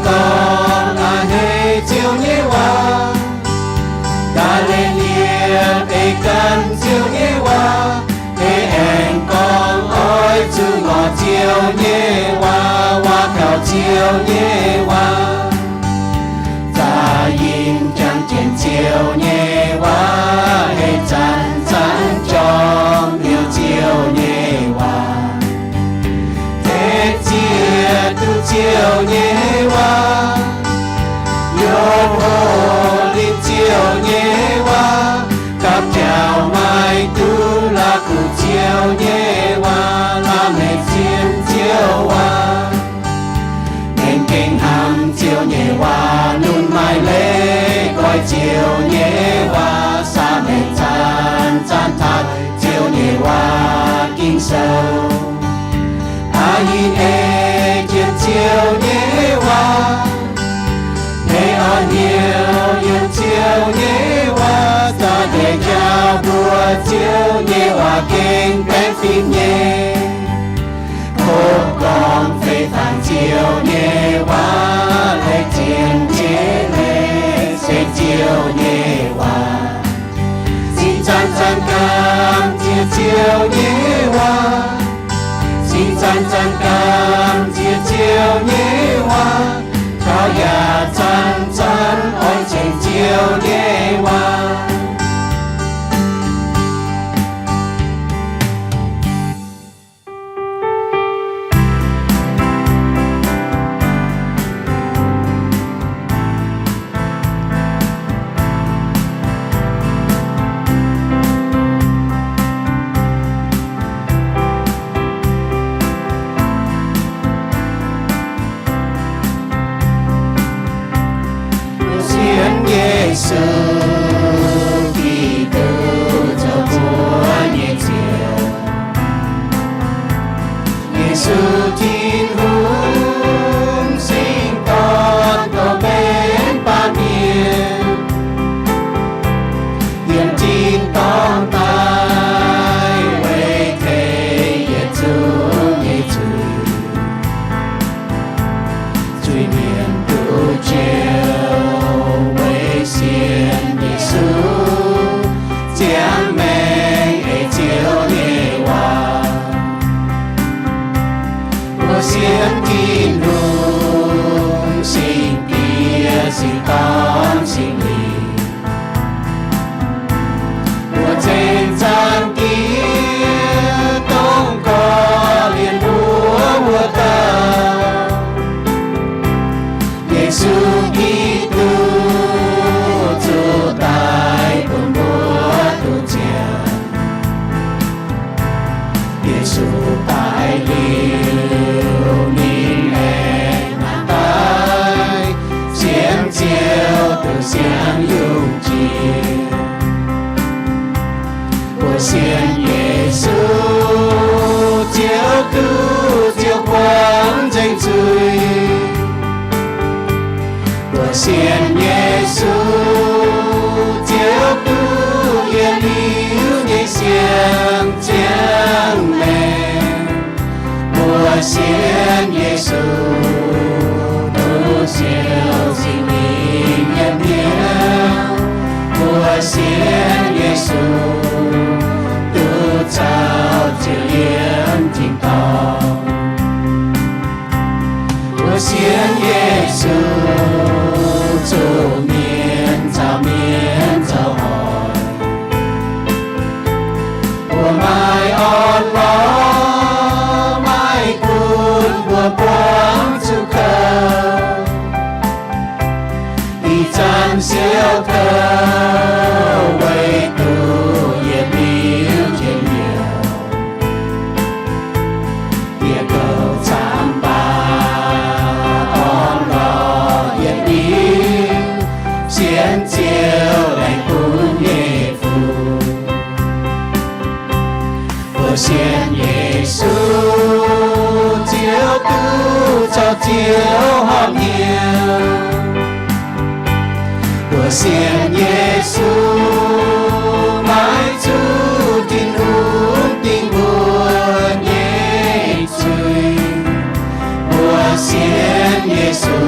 Gorngv a'hneiv Ziouv nyei waac, daaih leiz liepc ei gan Ziouv nyei waac, ei aengx gorngv oix zuqc ngorc Ziouv nyei waac, waac kaux Ziouv nyei waac. Za'gengh jangx jienv Ziouv nyei waac, ei zanc-zanc jorm heuc Ziouv nyei waac. Ei zieqv duqv Ziouv nyei waac, youh hoc linh Ziouv nyei waac, gapv jauv maiv duqv la'kuqv Ziouv nyei waac, la'maeqc sienx Ziouv waac. Mengh gengh hnamv Ziouv nyei waac, lunx maaih leiz goiv Ziouv nyei waac, saa mengh zanc-zanc taaih Ziouv nyei waac Ging-Sou. Aa hin ei jienv Ziouv nyei waac, ei orn hnyouv yiem Ziouv nyei waac, za'gengh jauv mbuo Ziouv nyei waac gengh baeqv fim nyei. Kov gorngv fei fangx Ziouv nyei waac, leiz zien jiex leiz se Ziouv nyei waac. Sin zanc-zanc gamh nziex Ziouv nyei waac, sin zanc-zanc gamh nziex Ziouv nyei waac, taux yaac zanc-zanc oix ceng Ziouv nyei waac. Mbuo sienx Yesu Giduc zoux mbuo nyei Ziouv. Yesu Tin-Hungh Singx Dorn dorh mbenc baamh mienh, yiem tin-dorngh daaih weic tengx yietc zungv nyei zuiz. Zuiz-mienh duqv joux weic sienx Yesu, ziangh maengc eix Ziouv nyei waac. Mbuo sienx Tin-Hungh Singx Diex, Singx Dorn, Singx Lingh. Mbuo ceng zaangc Giduc dongh korv-lienh mbuo wuov dauh, Yesu Giduc, zuqc daaih bun mbuo duqv ziangh. Yesu daaih liuz, ninh aengx daaih sienx Ziouv duqv siang yungh jiex. Mbuo sienx Yesu, Ziouv duqv ziouc buangv nzengc zuiz. Mbuo sienx Yesu, Ziouv duqv yietc liuz nyei siang ziangh maengc. Mbuo sienx Yesu, duqv Ziouv Singx Lingh yiem hnyouv. Mbuo sienx Yesu, duqv caux Ziouv yiem tin-dorngh. Mbuo sienx Yesu, zuqc mienh caux mienh zoux hoic. Mbuo maaih orn-lorqc, maaih gunv mbuo buangv zuqc kouv. Ih zanc siou kouv weic zuqc yietc liuz njien-youh. Dieh kouv camv baac orn-lorqc yietc liuz, sienx Ziouv laengz bun nyei fuqv. Mbuo sienx Yesu, Ziouv duqv caux Ziouv horpc hnyouv. Mbuo sienx Yesu, maiv zuqc Tin-Hungh dingh mbuo nyei zuiz. Mbuo sienx Yesu,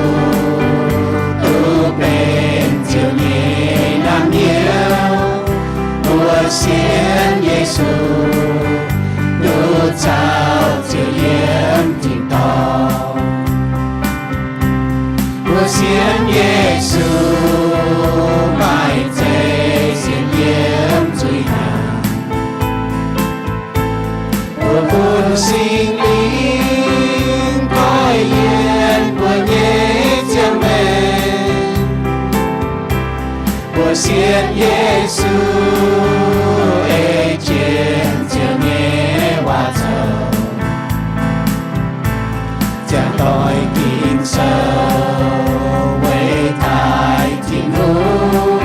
Yesu, duqv caux Ziouv yiem tin-dorngh. Mbuo sienx Yesu maiv zeiz sienx yiem zuiz hnaangx. Mbuo bun Singx Lingh goiv yiem mbuo nyei ziangh maengc. Mbuo sienx Yesu ei jienv Ziouv nyei waac zoux, ziangh doix Ging-Sou weic daaih Tin-Hungh,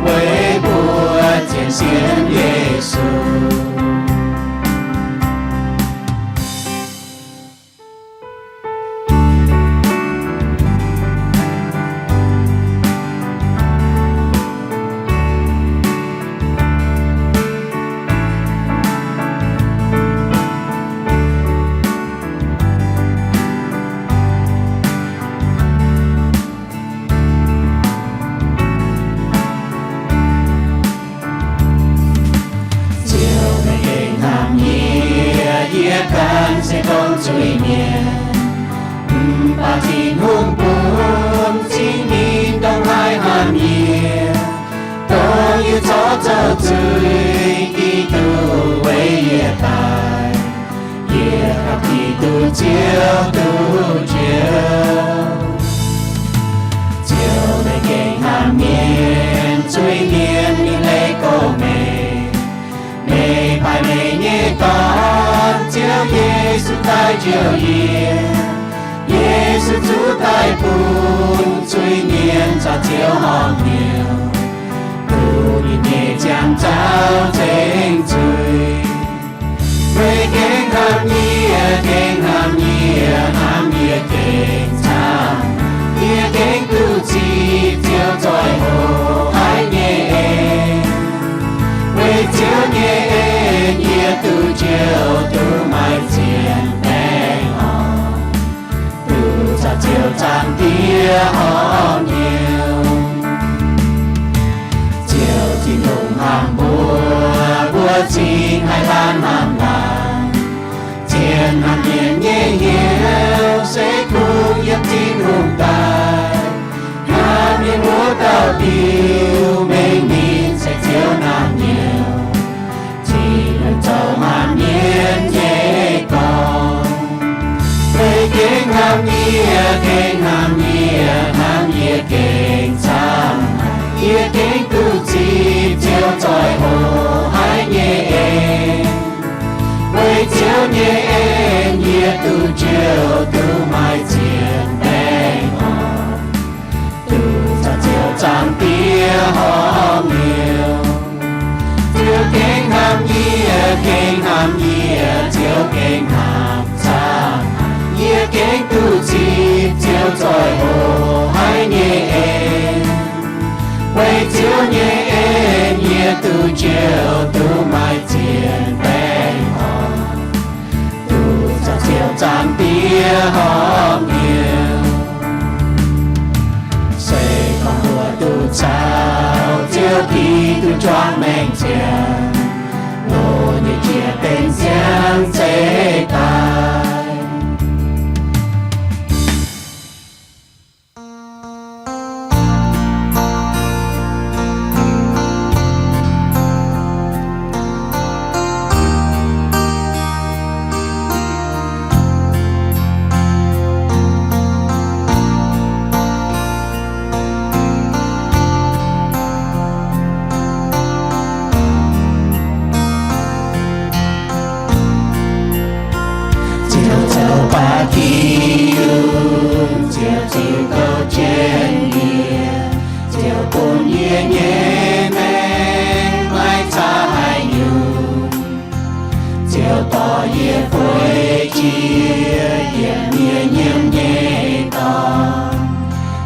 weic mbuo zien sienx Yesu. Ziouv, meih gengh hnamv yie, yie ganh se dongh zuiz mienh. Mv baac Tin-Hungh bun Singx Lingh dongh haih hnamv yie, dongh yie corc zoux zuiz, Giduc weic yie daic. Yie gapv Giduc Ziouv duqv njoux. Ziouv, meih gengh hnamv mienh, zuiz mienh ninh leiz gorngv meih. Meih paaiv meih nyei Dorn, Ziouv Yesu, daaih njoux yie. Yesu zuqc daaih bun zuiz mienh caux Ziouv horpc hnyouv, duqv ninh nyei ziangh zaux ceng zuiz. Meih gengh hnamv yie, gengh hnamv yie, hnamv yie gengh camv. Yie gengh duqv zipv Ziouv zoih hoc haic nyei en. Weic Ziouv nyei en yie duqv njoux, duqv maaih zien baengh orn, duqv caux Ziouv Zaangc Diex horpc hnyouv. Ziouv Tin-Hungh hnamv mbuo, mbuo cingx haih laanh hnamv laanh. Zien hnamv mienh nyei hnyouv se kungx yiem Tin-Hungh daaih. Hnamv mienh wuov dauh diuh, mengh ninh se Ziouv naamh nyouz, Tin-Hungh zoux hnamv mienh nyei dorngx. Meih gengh hnamv yie, gengh hnamv yie, hnamv yie gengh camv haic. Yie gengh duqv zipv Ziouv zoih hoc haic nyei en. Weic Ziouv nyei en yie duqv njoux, duqv maaih zien baengh orn, duqv caux Ziouv Zaangc Diex horpc hnyouv. Ziouv gengh hnamv yie, gengh hnamv yie, Ziouv gengh hnamv camv haic. Yie gengh duqv zipv Ziouv zoih hoc haic nyei en. Weic Ziouv nyei en yie duqv njoux, duqv maaih zien baengh orn, duqv caux Ziouv Zaangc Diex horpc hnyouv. Se gorngv mbuo duqv caux Ziouv Giduc juangc maengc ziangx, loz nyei jiex benx siang zeiv daaih. Ziouv zoux baac Giduc, Ziouv ziux gouv jienv yie, Ziouv bun yie nyei maengc maiv caux haaix nyungc. Ziouv dorh yie fuix jiex yietc mienh nyiemv nyei dorngx,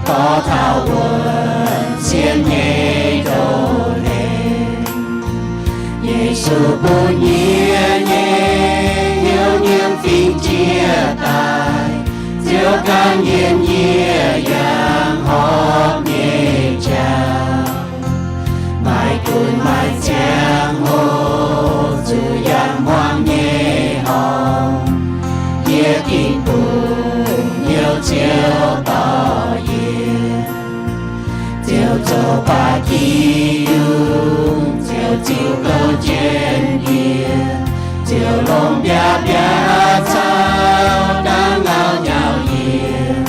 dorh taux wuonh sienx nyei ndoh hlen. Yesu bun yie nyei hnyouv nyiemv fingx jiex daaih, Ziouv gan yiem yie yangh horpc nyei jauv. Maaih gunv maaih ziangh hoc Ziouv longc biaav-biaav cau dangv ngau nyau yiem,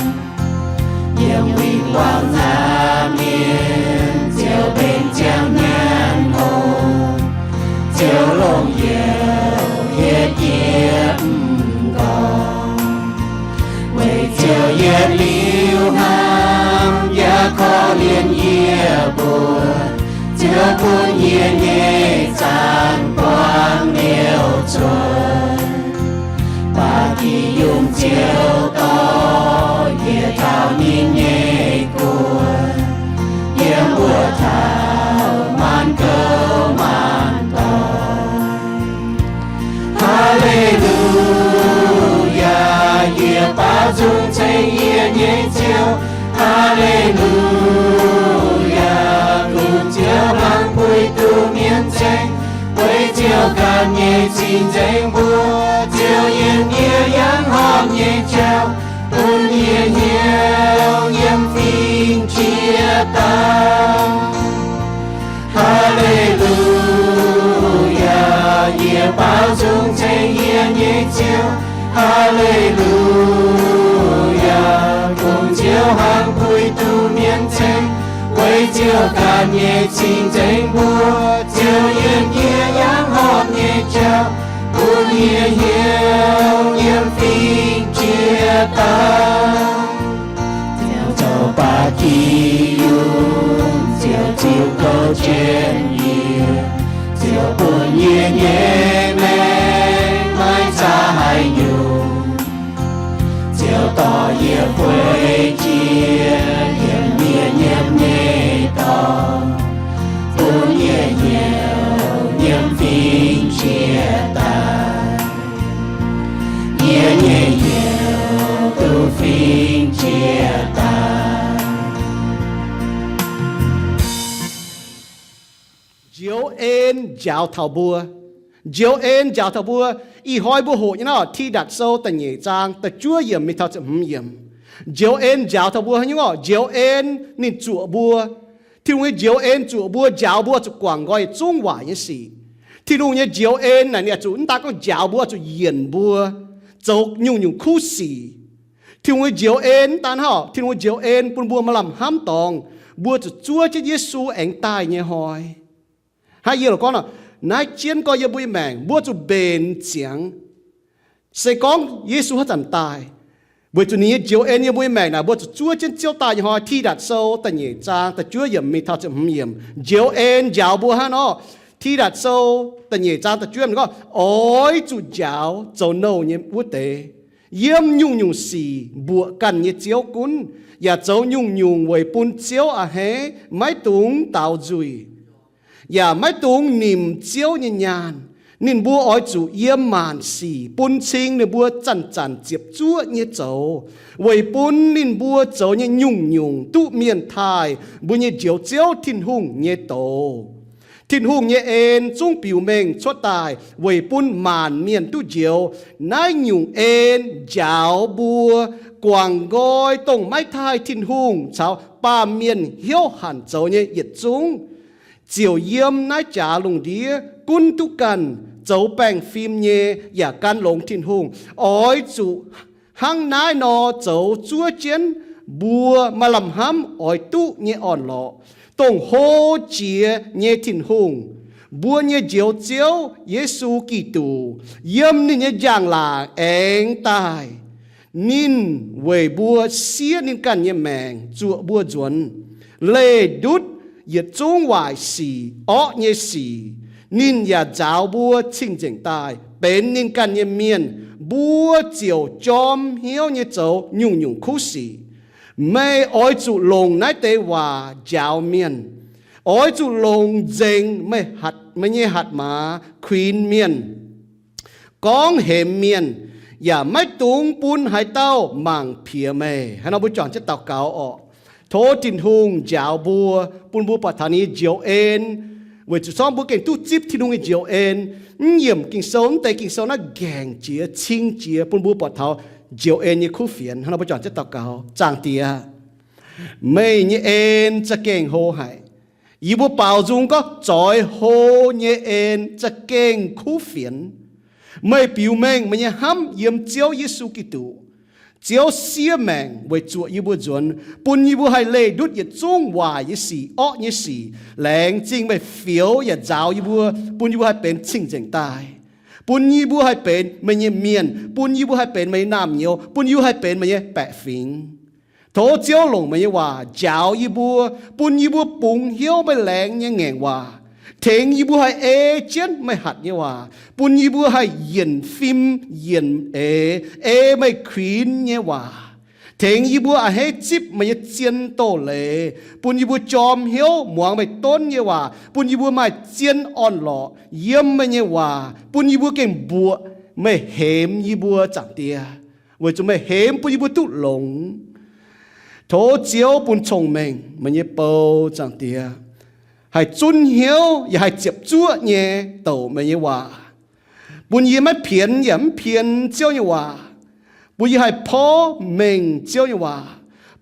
yiem win-wangv nzaangc mienh Ziouv mbenc ziangh nyanc hlo. Ziouv longc youc hieh jiex m'nqorngv, weic Ziouv yietc liuz hnamv yaac korv-lienh yie mbuo. Ziouv bun yie nyei zaangc buangv liouc cuotv, baac jiex yungh Ziouv dorh yie taux ninh nyei guoqv, yiem wuov taux maanc gouv maanc doic. Haa^le^lu^yaa, yie baaux nzung ceng yie nyei Ziouv. Haa^le^lu^yaa, kungx Ziouv hlang puix duqv mienv ceng, weic Ziouv ganh nyei cing-nzengc mbuox Ziouv yiem yie yangh horpc nyei jauv, bun yie hnyouv yiem fingx jiex daaih. Haa^le^lu^yaa, yie baaux nzung ceng yie nyei Ziouv. Haa^le^lu^yaa, kungx Ziouv hlang puix duqv mienv ceng, weic Ziouv ganh nyei cing-nzengc mbuox Ziouv yiem yie yangh horpc nyei jauv, bun yie hnyouv yiem fingx jiex daaih. Ziouv zoux ba'gi yungh, Ziouv ziux kouv jienv yie, Ziouv bun yie nyei maengc maiv caa haaix nyungc. Ziouv dorh yie fuix jiex yiem yie nyiemc nyei dorngx, bun yie hnyouv yiem fingx jiex daaih. Yie nyei hnyouv duqv fingx jiex daaih. Njoux en njaaux taux mbuo. Njoux en njaaux taux mbuo. Ih hnoi mbuo hoqc nyei naaiv Tidatc Sou da'nyeic zaang da'juov yiemc mingh taux ziepc hmz yiemc. Njoux en njaaux taux mbuo haaix nyungc orqc? Njoux en ninh zuoqc mbuo. Tin-Hungh nyei njoux en zuoqc mbuo, njaaux mbuo zuqc guangc nqoi yietc zungv waaic nyei sic. Tin-Hungh nyei njoux en naaic ninh zuqc mv daan gorngv njaaux mbuo, zuqc yienc mbuo zoux nyungc-nyungc kuv sic. Tin-Hungh nyei njoux en mv daan hnangv, Tin-Hungh nyei njoux en bun mbuo maaih lamh hnamv dorngx, mbuo zuqc zuov jienv Yesu aengx daaih nyei hnoi. Hnangv yie lorqc gorngv nor, naaiv jienv gorngv yiem mbuo nyei maengc mbuo zuqc mbenc ziangx. Se gorngv Yesu haaix zanc daaih, weic zuqc ninh nyei njoux en yiem mbuo nyei maengc naaic, mbuo zuqc zuov jienv Ziouv daaih nyei hnoi. Tidatc Sou da'nyeic zaang da'juov yiemc mingh taux ziepc hmz yiemc. Njoux en njaaux mbuo hnangv nor. Tidatc Sou da'nyeic zaang da'juov yiemc gorngv, oix zuqc njaaux zoux nouh nyei wuov deix, yiem nyungc-nyungc sic mbuoqc ganh nyei Ziouv gunv, yaac zoux nyungc-nyungc weic bun Ziouv a'hneiv, maiv dungx daaux nzuih, yaac maiv dungx nimc Ziouv nyei nyaanh. Ninh mbuo oix zuqc yiem maanc sic bun cing ninh mbuo zanc-zanc ziepc zuoqv nyei zoux, weic bun ninh mbuo zoux nyei nyungc-nyungc duqv mienh taaih mbuo nyei Njoux Ziouv Tin-Hungh nyei doz. Tin-Hungh nyei en zungv biux mengh cuotv daaih weic bun maanc mienh duqv njoux. Naaiv nyungc en njaaux mbuo guangc nqoi dongh maiv taaih Tin-Hungh caux baamh mienh hnyouv hanc zoux nyei yietc zungv, ziouc yiem naaiv jaax lungh ndiev gunv duqv ganh zoux baengh fim nyei yaac gan longx Tin-Hungh. Oix zuqc hnangv naaiv nor zoux zuov jienv mbuo maaih lamh hnamv oix duqv nyei orn-lorqc, dongh hlo jiex nyei Tin-Hungh, mbuo nyei Njoux Ziouv Yesu Giduc, yiem ninh nyei njang-laangc aengx daaih. Ninh weic mbuo siev ninh ganh nyei maengc zuoqc mbuo nzuonx, leih ndutv yietc zungv waaic sic orqv nyei sic. Ninh yaac nzaaux mbuo cing-nzengc daaih benx ninh ganh nyei mienh. Mbuo ziouc jorm hnyouv nyei zoux nyungc-nyungc kuv sic. Meih oix zuqc longc naaiv deix waac njaaux mienh. Oix zuqc longc nzengc meih hatc, meih nyei hatc maaz kuinx mienh, gorngv hemx mienh, yaac maiv dungx bun haaix dauh mangc piex meih. Hnangv nor mbuo juangc jienv daux gaux orqc. Tov Tin-Hungh njaaux mbuo, bun mbuo buatc taux ninh nyei njoux en, weic zuqc zorngv mbuo gengh duqv zipv Tin-Hungh nyei njoux en. Mv yiemc Ging-Sou, mv deix Ging-Sou naaiv nqaengc jiex, cing jiex, bun mbuo buatc taux njoux en nyei kuv fienx. Hnangv nor mbuo juangc jienv daux gaux. Zaangc Diex, meih nyei en za'gengh hlo haic. Yie mbuo baaux nzung gorngv zoix hlo nyei en za'gengh kuv fienx. Meih biux mengh meih nyei hnamv yiem Ziouv Yesu Giduc. Ziouv siev maengc weic zuoqc yie mbuo nzuonx, bun yie mbuo haih leih ndutv yietc zungv waaic nyei sic, orqv nyei sic. Laengz zingh meih fioux yaac nzaaux yie mbuo, bun yie mbuo haih benx cing-nzengc daaih, bun yie mbuo haih benx meih nyei mienh, bun yie mbuo haih benx meih nyei naamh nyouz, bun yie mbuo haih benx meih nyei baeqc fingx. Tov Ziouv longc meih nyei waac njaaux yie mbuo, bun yie mbuo bungx hnyouv meih laengz nyei ngaengc waac, tengx yie mbuo haih ei jienv meih hatc nyei waac, bun yie mbuo haih yienc fim yienc eix ei meih kuinx nyei waac, tengx yie mbuo a'hneiv zipv meih nyei zien doz-leiz, bun yie mbuo jorm hnyouv muangx meih donv nyei waac, bun yie mbuo maaih zien orn-lorqc yiem meih nyei waac, bun yie mbuo gengh mbuoqc meih hemx yie mbuo, Zaangc Diex, weic zuqc meih hemx bun yie mbuo duqv longx. Tov Ziouv bun cong-mengh meih nyei bou, Zaangc Diex, haih zunv hnyouv yaac haih ziepc zuoqv nyei douc meih nyei waac, bun yie maiv pienx yaac mv pien Ziouv nyei waac, bun yie haih porv mengh Ziouv nyei waac,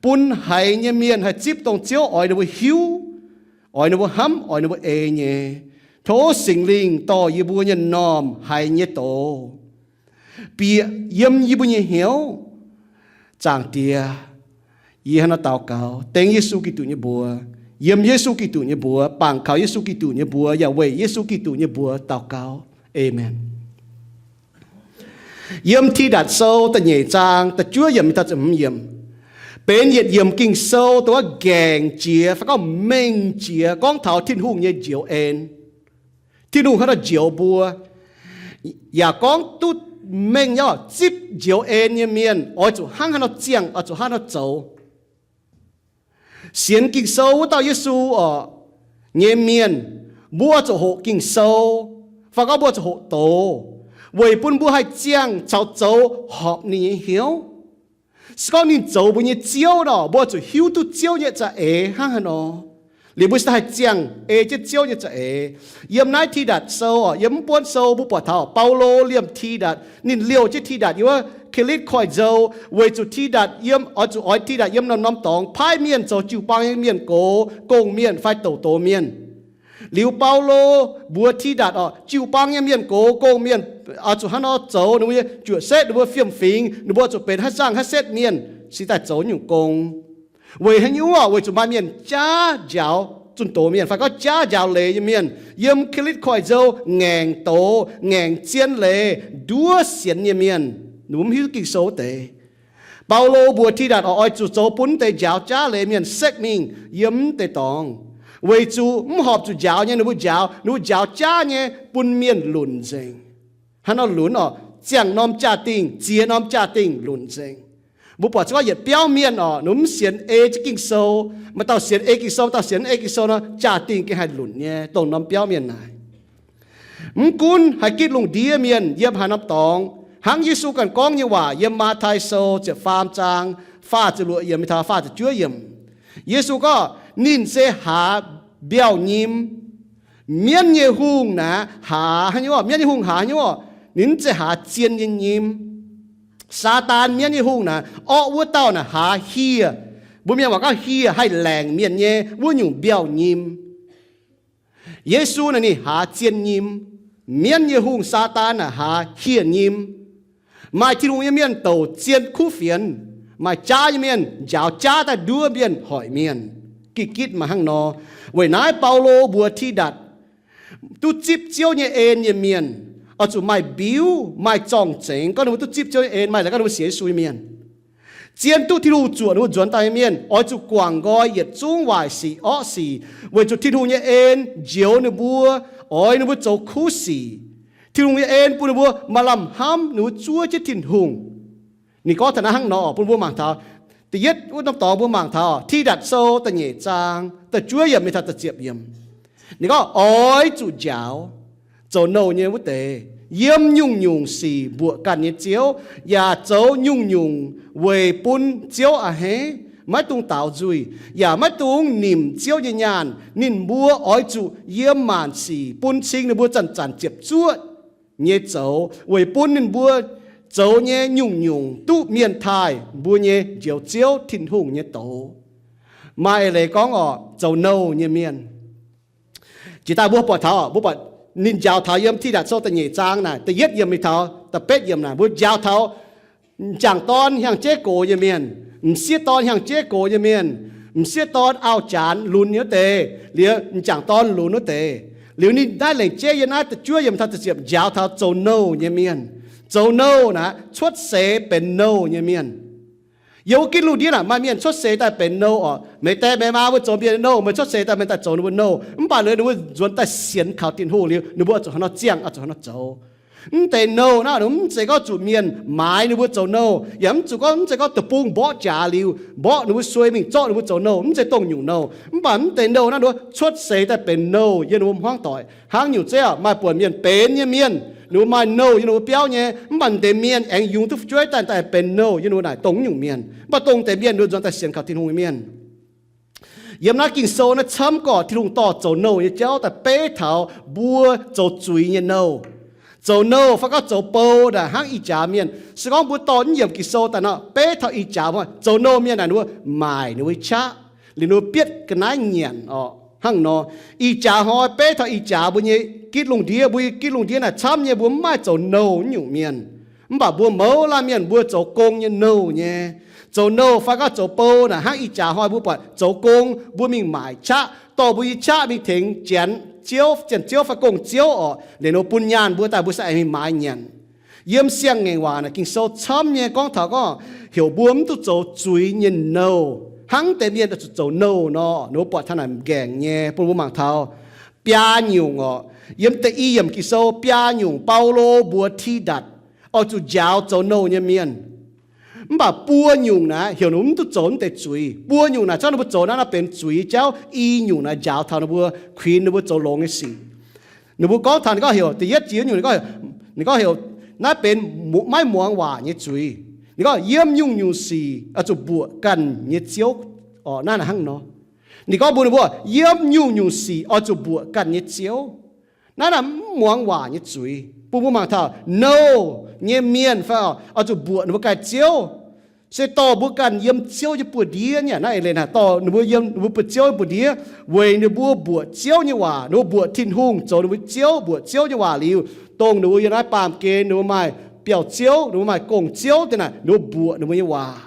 bun haiz nyei mienh haih zipv dongh Ziouv oix ninh mbuo hiuv, oix ninh mbuo hnamv, oix ninh mbuo ei nyei. Tov Singx Lingh dorh yie mbuo nyei m'normh haiz nyei doz bieqc yiem yie mbuo nyei hnyouv. Zaangc Diex, yie hnangv naaiv daux gaux dengv Yesu Giduc nyei mbuox, yiem Yesu Giduc nyei mbuox, bangc kaux Yesu Giduc nyei mbuox, yaac weic Yesu Giduc nyei mbuox daux gaux. Aamen. Yiem Tidatc Sou da'nyeic zaang da'juov yiemc mingh taux ziepc hmz yiemc, benx yietc yiemc Ging-Sou dongh wuov gaengh jiex fai gorngv mengh jiex gorngv taux Tin-Hungh nyei njoux en. Tin-Hungh hnangv nor njoux mbuo, yaac gorngv duqv mengh nyei, zipv njoux en nyei mienh oix zuqc hnangv haaix nor ziangh, oix zuqc hnangv haaix nor zoux. Sienx Ging-Sou wuov dauh Yesu orqc nyei mienh, mbuo zuqc hoqc Ging-Sou, fai gorngv mbuo zuqc hoqc doz, weic bun mbuo haih ziangh caux zoux horpc ninh nyei hnyouv. Se gorngv ninh zoux mbuo nyei Ziouv nor, mbuo zuqc hiuv duqv Ziouv nyei za'eix hnangv haaix nor, liuz mbuo se haih ziangh ei jienv Ziouv nyei za'eix. Yiem naaiv Tidatc Sou orqc, yiem mv buonv sou mbuo buatc taux Baulo liemh Tidatc, ninh liouh jienv Tidatc yiem wuov Kilitv Koiv-Nzou, weic zuqc Tidatc yiem, oix zuqc oix Tidatc yiem norm-norm dorngx paaiv mienh zoux jiu-baang nyei mienh gox, gong-mienh fai douc doz mienh. Liuz Baulo mbuox Tidatc orqc, jiu-baang nyei mienh gox, gong-mienh oix zuqc hnangv nor zoux ninh mbuo nyei juoqc setv, ninh mbuo fiem-fingx, ninh mbuo zuqc benx haaix nzangh haaix setv mienh, cingx daaih zoux nyungc gong. Weic haaix nyungc orqc? Weic zuqc maaih mienh jaav njaaux zunh doz mienh fai gorngv jaav njaaux leiz nyei mienh yiem Kilitv Koiv-Nzou ngaengc doz, ngaengc zien leiz, nduov sienx nyei mienh, ninh mbuo mv hiuv Ging-Sou wuov deix. Baulo mbuox Tidatc oix zuqc zoux bun deix njaaux jaav leiz mienh sekv mingh yiem deix dorngx, weic zuqc mv horpc zuqc njaaux nyei ninh mbuo njaaux, ninh mbuo njaaux jaav nyei bun mienh lunc nzengc. Hnangv nor lunc orqc, ziangh norm jaa-dingh, ziex norm jaa-dingh lunc nzengc. Mbuo buatc zungv yietc biauv mienh orqc, ninh mv sienx ei jienv Ging-Sou, maaih dauh sienx ei Ging-Sou, maaih dauh sienx ei Ging-Sou nor, jaa-dingh gengh haih lunc nyei, dongh norm biauv mienh naaic. Mv gunv haih gitv lungh ndiev mienh yiem haaix norm dorngx, hnangv Yesu ganh gorngv nyei waac yiem Matv^tai Sou ziepc faam zaang faah ziepc luoqc yiemc mingh taux faah ziepc juov yiemc. Yesu gorngv ninh se haaz mbiauh nyim. Mienv nyei hungh naaic haaz haaix nyungc? Mienv nyei hungh haaz haaix nyungc? Ninh mv zeiz haaz zien nyei nyim. Saadaan, mienv nyei hungh naaic, orqv wuov dauh naaic haaz hieh. Mbuo mienh waac gorngv hieh haih laengc mienh nyei wuov nyungc mbiauh nyim. Yesu naaic ninh haaz zien nyim. Mienv nyei hungh Saadaan naaic haaz hieh nyim. Maaih Tin-Hungh nyei mienh douc zien kuv fienx. Maaih jaav nyei mienh njaaux jaav daaih nduov mienh hoic mienh. Gitv gitv maaih hnangv nor. Weic naaiv Baulo mbuox Tidatc, duqv zipv Ziouv nyei en nyei mienh oix zuqc maaih mbiuv, maaih zorng-zengx, gorngv ninh mbuo duqv zipv Ziouv nyei en, maaih laaix gorngv ninh mbuo sienx Yesu nyei mienh. Zien duqv Tin-Hungh zuoqc ninh mbuo nzuonx daaih nyei mienh oix zuqc guangc nqoi yietc zungv waaic sic, orqv sic, weic zuqc Tin-Hungh nyei en njoux ninh mbuo, oix ninh mbuo zoux kuv sic. Tin-Hungh nyei en bun ninh mbuo maaih lamh hnamv, ninh mbuo zuov jienv Tin-Hungh. Ninh gorngv taux naaiv hnangv nor bun mbuo mangc taux da'yietv wuov norm dorngx, mbuo mangc taux Tidatc Sou da'nyeic zaang da'juov yiemc mingh taux da'ziepc yiemc. Ninh gorngv oix zuqc njaaux zoux nouh nyei wuov deix, yiem nyungc-nyungc sic mbuoqc ganh nyei Ziouv, yaac zoux nyungc-nyungc weic bun Ziouv a'hneiv, maiv dungx daaux nzuih, yaac maiv dungx nimc Ziouv nyei nyaanh. Ninh mbuo oix zuqc yiem maanc sic bun cing ninh mbuo zanc-zanc ziepc zuoqv nyei zoux, weic bun ninh mbuo zoux nyei nyungc-nyungc duqv mienh taaih mbuo nyei Njoux Ziouv Tin-Hungh nyei doz. Maaih eix leiz gorngv orqc, zoux nouh nyei mienh. Jiex daaih mbuo buatc taux, mbuo buatc Ninh njaaux taux yiem Tidatc Sou da'nyeic zaang naaic, da'yietv yiemc mingh taux da'betv yiemc naaic, mbuo njaaux taux m'jangc dorn hiaangx jeiv gox nyei mienh, m'sieqv dorn hiaangx jeiv gox nyei mienh, m'sieqv dorn auv-janx lunx nyei wuov deix, liuz m'jangc dorn lunx wuov deix. Liuz ninh naaiv lengc jeiv yiem naaiv da'juov yiemc taux da'ziepc njaaux taux zoux nouh nyei mienh. Zoux nouh naaic cuotv seix benx nouh nyei mienh. Yiem wuov gitv lungh ndiev naaic maaih mienh cuotv seix daaih benx nouh oc. Meih die meih maa mbuo zoux mienh nouh, meih cuotv seix daaih meih daaih zoux ninh mbuo nouh. Mv baac liuz ninh mbuo nzuonx daaih sienx kaux Tin-Hungh liuz, ninh mbuo oix zuqc haaix nor ziangh, oix zuqc haaix nor zoux. Mv deix nouh naaiv mv zeiz gorngv zuqc mienh maaiz ninh mbuo zoux nouh, yaac mv zuqc gorngv, mv zeiz gorngv deic-bung mborqv jaax liuz, mborqv ninh mbuo sueih mingh zorqv ninh mbuo zoux nouh, mv zeiz dongh nyungc nouh. Mv baac mv deix nouh naaiv ninh mbuo cuotv seix daaih benx nouh yiem ninh mbuo hmuangv doic. Hnangv nyungc zeiv oc, maaih buonc mienh benx nyei mienh, ninh mbuo maaih nouh yiem ninh mbuo biauv nyei, mv baac mv deix mienh aengx yungz duqv fu'jueiv daaih, daaih benx nouh yiem ninh mbuo naaic dongh nyungc mienh. Mv baac dongh deix mienh ninh mbuo nzuonx daaih sienx kaux Tin-Hungh nyei mienh. Yiem naaiv Ging-Sou naaiv camv gorqv Tin-Hungh dorh zoux nouh nyei jauv daaih beiv taux mbuo zoux zuiz nyei nouh. Zoux nouh fai gorngv zoux bou naaic hnangv ih jaax mienh. Se gorngv mbuo dorh naaiv yiemc Ging-Sou daaih nor, beiv taux ih jaax mienh zoux nouh mienh naaic, ninh mbuo maaic ninh mbuo qaqv, liuz ninh mbuo bietv ga'naaiv nyanc oc. Hnangv nor, ih jaax hnoi beiv taux ih jaax mbuo nyei gitv lungh ndiev, mbuo nyei gitv lungh ndiev naaic camv nyei mbuo mv maaih zoux nouh nyungc mienh. Mv baac mbuo mouz laanh mienh mbuo zoux gong nyei nouh nyei. Zoux nouh fai gorngv zoux bou naaic hnangv ih jaax hnoi mbuo buatc zoux gong mbuo mingh maaic qaqv, dorh mbuo nyei qaqv mingh tengx janx ziouv, janx ziouv fai gong ziouv oc, liuz ninh mbuo bun nyaanh mbuo daaih mbuo se aengx mingh maaiz nyanc. Yiem Siang-Ngaengc Waac naaic Ging-Sou camv nyei gorngv taux gorngv heuc mbuo mv duqv zoux zuiz nyei nouh, hnangv deix mienh oix zuqc zoux nouh nor. Ninh mbuo buatc taux naaic m'nqaengc nyei bun mbuo mangc taux biaa nyungc oc. Yiem da'yietv yiemc Ging-Sou biaa nyungc Baulo mbuox Tidatc oix zuqc njaaux zoux nouh nyei mienh. Mv baac buo nyungc naaic heuc ninh mbuo mv duqv zoux mv deix zuiz. Buo nyungc naaic zorqv ninh mbuo zoux naaiv nor benx zuiz jauv. I nyungc naaic njaaux taux ninh mbuo, kuinx ninh mbuo zoux longx nyei sic. Ninh mbuo gorngv taux ninh gorngv heuc da'yietv jiex nyungc ninh gorngv, ninh gorngv heuc naaiv benx maiv muangx waac nyei zuiz. Ninh gorngv yiem nyungc-nyungc sic oix zuqc mbuoqc ganh nyei ziouv oc. Naaiv naaic hnangv nor. Ninh gorngv mbuox ninh mbuo yiem nyungc-nyungc sic oix zuqc mbuoqc ganh nyei ziouv. Naaiv naaic mv muangx waac nyei zuiz bun mbuo mangc taux nouh nyei mienh fai oix zuqc mbuoqc ninh mbuo ganh ziouv. Se dorh mbuo ganh yiem ziouv nyei buoz-ndiev nyei. Naaiv eix leiz naaic dorh ninh mbuo yiem ninh mbuo buoz-ziouv nyei buoz-ndiev weic ninh mbuo mbuoqc ziouv nyei waac, ninh mbuo mbuoqc Tin-Hungh zoux ninh mbuo ziouv, mbuoqc ziouv nyei waac liuz, dongh ninh mbuo yiem naaiv baamh gen ninh mbuo maaih biauv-ziouv, ninh mbuo maaih gong-ziouv deix naaic ninh mbuo mbuoqc ninh mbuo nyei waac.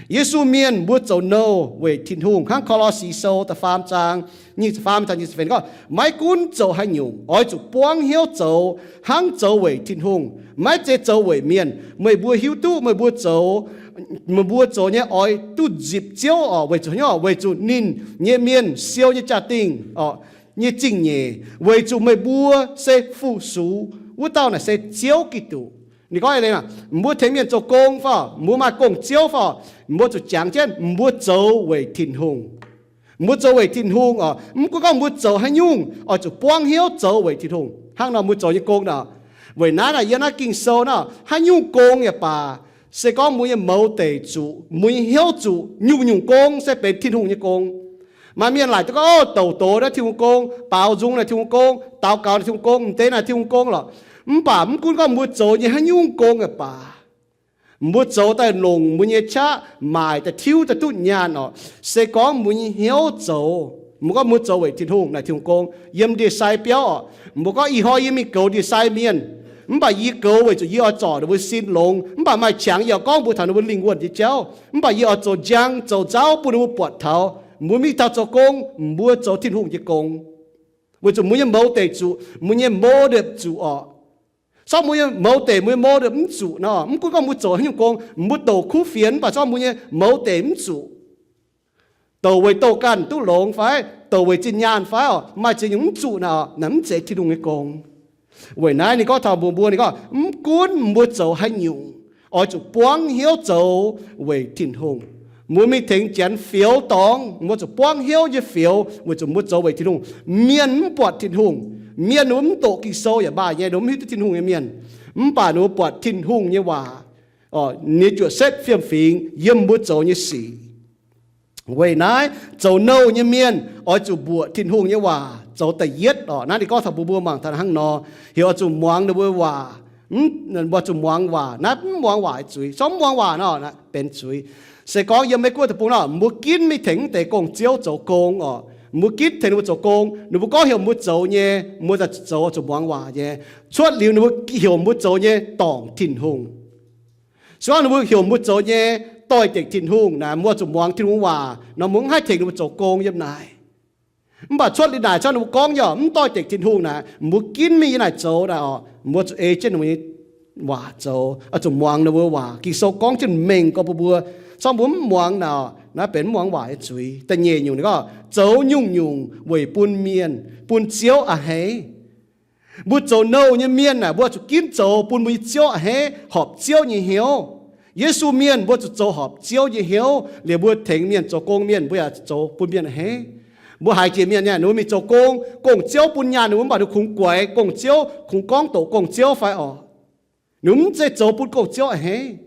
Yesu mienh mbuo zoux nouh weic Tin-Hungh. Hnangv Ko^lo^si Sou da'faam zaang nyic ziepc faam taux nyic ziepc feix gorngv, maiv gunv zoux haaix nyungc, oix zuqc buangv hnyouv zoux, hnangv zoux weic Tin-Hungh, maiv zeiz zoux weic mienh. Meih mbuo hiuv duqv meih mbuo zoux, meih mbuo zoux nyei oix duqv nzipc Ziouv oc, weic zuqc haaix nyungc? Weic zuqc ninh nyei mienh siou nyei jaa-dingh oc, nyei zingh nyeic, weic zuqc meih mbuo se fu-sux, wuov dauh naaic se Ziouv Giduc. Ninh gorngv, mbuo tengx mienh zoux gong fai mbuo maaih gong-ziouv fai, mbuo zuqc jangx jienv mbuo zoux weic Tin-Hungh. Mbuo zoux weic Tin-Hungh oc. Mv gunv gorngv mbuo zoux haaix nyungc, oix zuqc buangv hnyouv zoux weic Tin-Hungh. Hnangv nor mbuo zoux nyei gong naaic, weic naaiv naaic yiem naaiv Ging-Sou naaic, haaix nyungc gong yaac baac, se gorngv mbuo nyei mouz deic zuqc, mbuo nyei hnyouv zuqc, nyungc-nyungc gong se benx Tin-Hungh nyei gong. Maaih mienh laaic duqv gorngv, o, douc doz naaiv Tin-Hungh gong, baaux nzung naaic Tin-Hungh gong, daux gaux naaic Tin-Hungh gong, m'deix naaic Tin-Hungh gong lorqc. Mv baac mv gunv gorngv mbuo zoux nyei haaix nyungc gong yaac baac, mbuo zoux daaih longc mbuo nyei qaqv maaic daaih tiuv daaih duqv nyaanh oc. Se gorngv mbuo nyei hnyouv zoux, mbuo gorngv mbuo zoux weic Tin-Hungh naaic Tin-Hungh gong. Yiem ndie-sai biauv oc, mbuo gorngv ih hnoi yie mingh goux ndie-sai mienh, mv baac yie goux weic zuqc yie oix zorc ninh mbuo sin longx. Mv baac maaih qangx yie oix gorngv mbuox taux ninh mbuo lingh wuonh nyei jauv. Mv baac yie oix zoux njang zoux nzauv bun ninh mbuo buatc taux mbuo mingh taux zoux gong, mbuo zoux Tin-Hungh nyei gong. Weic zuqc mbuo nyei mouz deic zuqc, mbuo nyei motive zuqc oc. Sortv mbuo nyei mouz deic, mbuo nyei motive mv zuqc nor, mv gunv gorngv mbuo zoux haaix nyungc gong, mbuo douc kuv fienx, mv baac sortv mbuo nyei mouz deic mv zuqc, douc weic douh ganh duqv longx fai, douc weic zinh nyaanh fai oc, maaih ziex nyungc mv zuqc nor, naaic mv zeiz Tin-Hungh nyei gong. Weic naaiv ninh gorngv taux mbuox mbuo, ninh gorngv, mv gunv mbuo zoux haaix nyungc, oix zuqc buangv hnyouv zoux weic Tin-Hungh. Mbuo mingh tengx janx fioux dorngx, mbuo zuqc buangv hnyouv nyei fioux weic zuqc mbuo zoux weic Tin-Hungh. Mienh mv buatc Tin-Hungh, mienh ninh mbuo mv doqc Ging-Sou yaac maaih nyei, ninh mbuo mv hiuv duqv Tin-Hungh nyei mienh. Mv baac ninh mbuo buatc Tin-Hungh nyei waac, ninh nyei juoqc setv fiem-fingx yiem mbuo zoux nyei sic. Weic naaiv zoux nouh nyei mienh oix zuqc mbuoqc Tin-Hungh nyei waac zoux da'yietv oc. Naaiv ninh gorngv taux mbuox mbuo mangc taux hnangv nor, heuc oix zuqc muangx ninh mbuo waac, mv, oix zuqc muangx waac. Naaiv mv muangx waac zuiz. Sortv mv muangx waac nor, naaiv benx zuiz. Se gorngv yiem Meiv Guoqv deic-bung nor, mbuo ginv mingh tengx mv deix gong-ziouv zoux gong oc. Mbuo ginv tengx ninh mbuo zoux gong, ninh mbuo gorngv heuc mbuo zoux nyei, mbuo daaih zoux, zuqc muangx waac nyei. Cuotv liuz ninh mbuo heuc mbuo zoux nyei dorngc Tin-Hungh. Se gorngv ninh mbuo heuc mbuo zoux nyei doix-dekc Tin-Hungh naaic, mbuo zuqc muangx Tin-Hungh waac nor, mbuo mv haih tengx ninh mbuo zoux gong yiem naaic. Mv baac cuotv liuz naaic, se gorngv ninh mbuo gorngv yaac mv doix-dekc Tin-Hungh naaic, mbuo ginv mingh yiem naaic zoux naaic oc, mbuo zuqc ei jienv ninh mbuo nyei waac zoux, zuqc muangx ninh mbuo waac. Ging-Sou gorngv jienv mengh gorx bun mbuo, se gorngv mbuo mv muangx naaic oc, naaiv benx mv muangx waac nyei zuiz. Da'nyeic nyungc ninh gorngv, zoux nyungc-nyungc weic bun mienh, bun Ziouv a'hneiv. Mbuo zoux nouh nyei mienh naaic, mbuo zuqc ginv zoux bun mbuo nyei Ziouv a'hneiv, horpc Ziouv nyei hnyouv. Yesu mienh mbuo zuqc zoux horpc Ziouv nyei hnyouv. Liuz mbuo tengx mienh zoux gong mienh, mbuo yaac zoux bun mienh a'hneiv. Mbuo haiz jiex mienh nyei, ninh mbuo mingh zoux gong, gong-ziouv bun nyaanh ninh mbuo, mv baac ninh kungx guaix gong-ziouv, kungx gorngv doqc gong-ziouv fai oc. Ninh mbuo mv zeiz zoux bun gong-ziouv a'hneiv.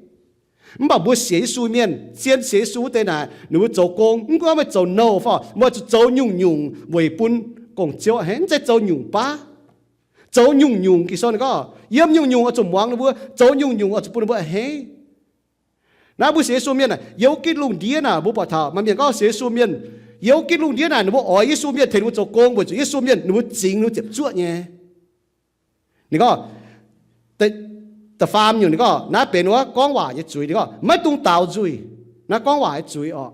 Mv baac mbuo sienx Yesu mienh, zien sienx Yesu wuov deix naaic, ninh mbuo zoux gong, mv gunv meih zoux nouh fai, meih zuqc zoux nyungc-nyungc weic bun gong-ziouv a'hneiv, mv zeiz zoux nyungc baav. Zoux nyungc-nyungc, Ging-Sou ninh gorngv, yiem nyungc-nyungc oix zuqc muangx ninh mbuo, zoux nyungc-nyungc oix zuqc bun ninh mbuo a'hneiv. Naaiv mbuo sienx Yesu mienh aah, yiem wuov gitv lungh ndiev naaic, mbuo buatc taux maaih mienh gorngv sienx Yesu mienh, yiem wuov gitv lungh ndiev naaic ninh mbuo oix Yesu mienh tengx ninh mbuo zoux gong, weic zuqc Yesu mienh ninh mbuo zingx ninh mbuo ziepc zuoqv nyei. Ninh gorngv, da'faam nyungc ninh gorngv, naaiv benx wuov gorngv waac nyei zuiz. Ninh gorngv, maiv dungx daux nzuih. Naaiv gorngv waac nyei zuiz oc.